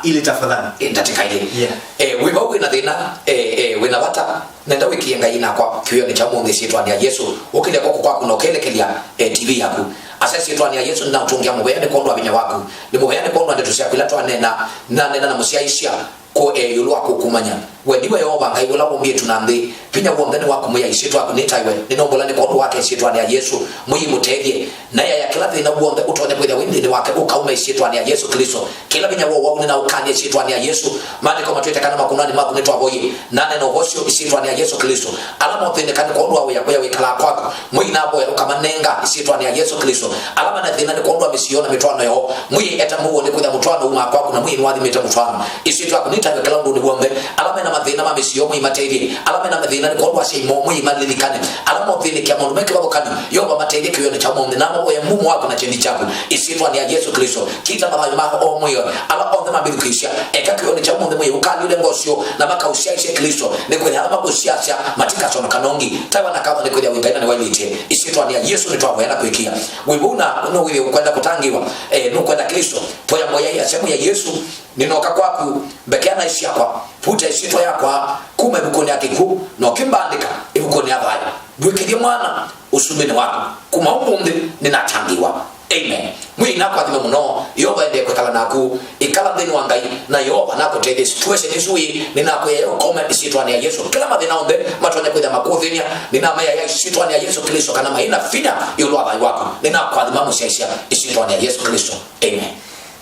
ilĩ tafadhali. Ĩ, ndatĩka ilĩ. Yeah. Eh, wĩ vau wĩna thĩna, eh, eh, wĩna vata, nenda wĩkĩe Ngai nakwa kĩwĩonĩ kya ũmũnthĩ syĩtwanĩ ya Yesũ. Ũkĩlya kw'oko kwaku na ũkelekelya, eh, T V yaku. Asa syĩtwanĩ ya Yesũ nĩnaũtũngĩa mũvea nĩ kwondũ wa vinya waku. Nĩ mũvea nĩ kwondũ wa ndeto syaku ila twanena, nanena na mũsyaĩĩsya kũ, eh, ĩũlũ wa kũkũmanya. We ndiwe Yeova Ngai ũla wombie ĩtu na nthĩ. Vinya w'onthe nĩ waku Mwĩai, ĩsyĩtwa yaku nĩtaĩwe. Nĩnombũla nĩ kwondũ wake ĩsyĩtwanĩ ya Yesũ. Mwĩai mũtethye. Na yaya kĩla thĩna w'onthe ũtonya kwĩthĩa wĩ nthĩnĩ wake ũkauma ĩsyĩtwanĩ ya Yesũ Klĩsto. Kĩla vinya wa ũwau nĩnaũkany'a ĩsyĩtwanĩ ya Yesũ. Maandĩko matwĩte kana makunanĩ maku nĩtwavoyie. Na nena ũvosyo ĩsyĩtwanĩ ya Yesũ Klĩsto. Ala mathĩnĩka nĩ kwondũ wa wĩa, wĩa wĩkalaa kwaku. Mwĩai navoya ũkamanenga ĩsyĩtwanĩ ya Yesũ Klĩsto. Ala mena thĩna nĩ kwondũ wa mĩsio na mĩtwaano yoo. Mwĩai eta mũuo nĩ kwĩthĩa mũtwaano umaa kwaku na Mwĩai nĩwathimĩte mũtwaano. Ĩsyĩtwa yaku nĩtaĩwe kĩla ũndũnĩ w'onthe. Ala mena mathĩna ma mĩsio, Mwĩai matethye. Ala mena mathĩna nĩ kwondũ wa asyai moo, Mwĩai malilikane. Ala mothĩnĩkĩa maũndũ me kĩvathũkan'yo, Yeova matethye kĩwĩonĩ kya ũmũnthĩ. Namaũvoya mumo waku na kyeni kyaku. Ĩsyĩtwanĩ ya Yesũ Klĩsto, kita mathayũ maku o mwĩoe. Ala onthe mamĩthukĩĩsya, eka kĩwĩonĩ kya ũmũnthĩ Mwĩai ũkalyũle ngoo syoo na makaũsyaĩĩsye Klĩsto, nĩkwĩthĩa ala makũsyaasya matikasonoka nongi. Taĩwa na katho nĩkwĩthĩa wĩ Ngai na nĩwailĩtye. Ĩsyĩtwanĩ ya Yesũ nĩtwavoya na kwĩkĩa. Wĩ vau na nũwĩthĩe ũkwenda kũtangĩĩwa, eh, nũkwenda Klĩsto, voya mboya ĩĩ, asya, Mwĩai Yesũ, nĩnooka kwaku, mbekea naĩ syakwa, vuta ĩsyĩtwa yakwa kuma ĩvukunĩ ya kĩkw'ũ, na ũkĩmbandĩka ĩvukunĩ ya thayũ. Ndw'ĩkĩthye mwana ũsumbĩnĩ waku. Kuma ũmũnthĩ nĩnatangĩĩwa. Amen. Mwĩai nakũathime mũno. Yeova endee kwĩkala naku. Ĩkala nthĩnĩ wa Ngai, na Yeova nakũtethye. Situation ĩsu wĩ, nĩnakwĩa yo ũkome ĩsyĩtwanĩ ya Yesũ. Kĩla mathĩna onthe matonya kwĩthĩa makũthĩny'a, nĩnameaya ĩsyĩtwanĩ ya Yesũ Klĩsto kana maĩ na vinya ĩũlũ wa thayũ waku. Nĩnakũathima mũsyaĩĩsya ĩsyĩtwanĩ ya Yesũ Klĩsto. Amen.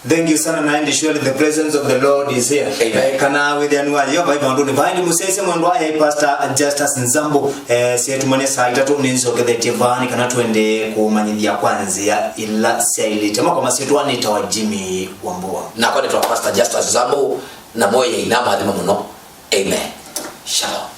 Thank you sana, and surely the presence of the Lord is here. Amen. Eh, kana wĩthĩanu wa Yeova ĩ vandũnĩ vaa. Ĩndĩ mũsyaĩĩsya mwendwa, eh, Pastor Justus Nzambu, eh, syetumane saa itatũ nĩnzokethetye vaa nĩ kana twende kũmanyĩthya kwa nzĩa ila syaĩlĩte. Makwa masyĩtwa nĩtawa Jimmy Wambua. Nakwa nĩtawa Pastor Justus Nzambu, na Mwĩai namũathime mũno. Amen. Shalom.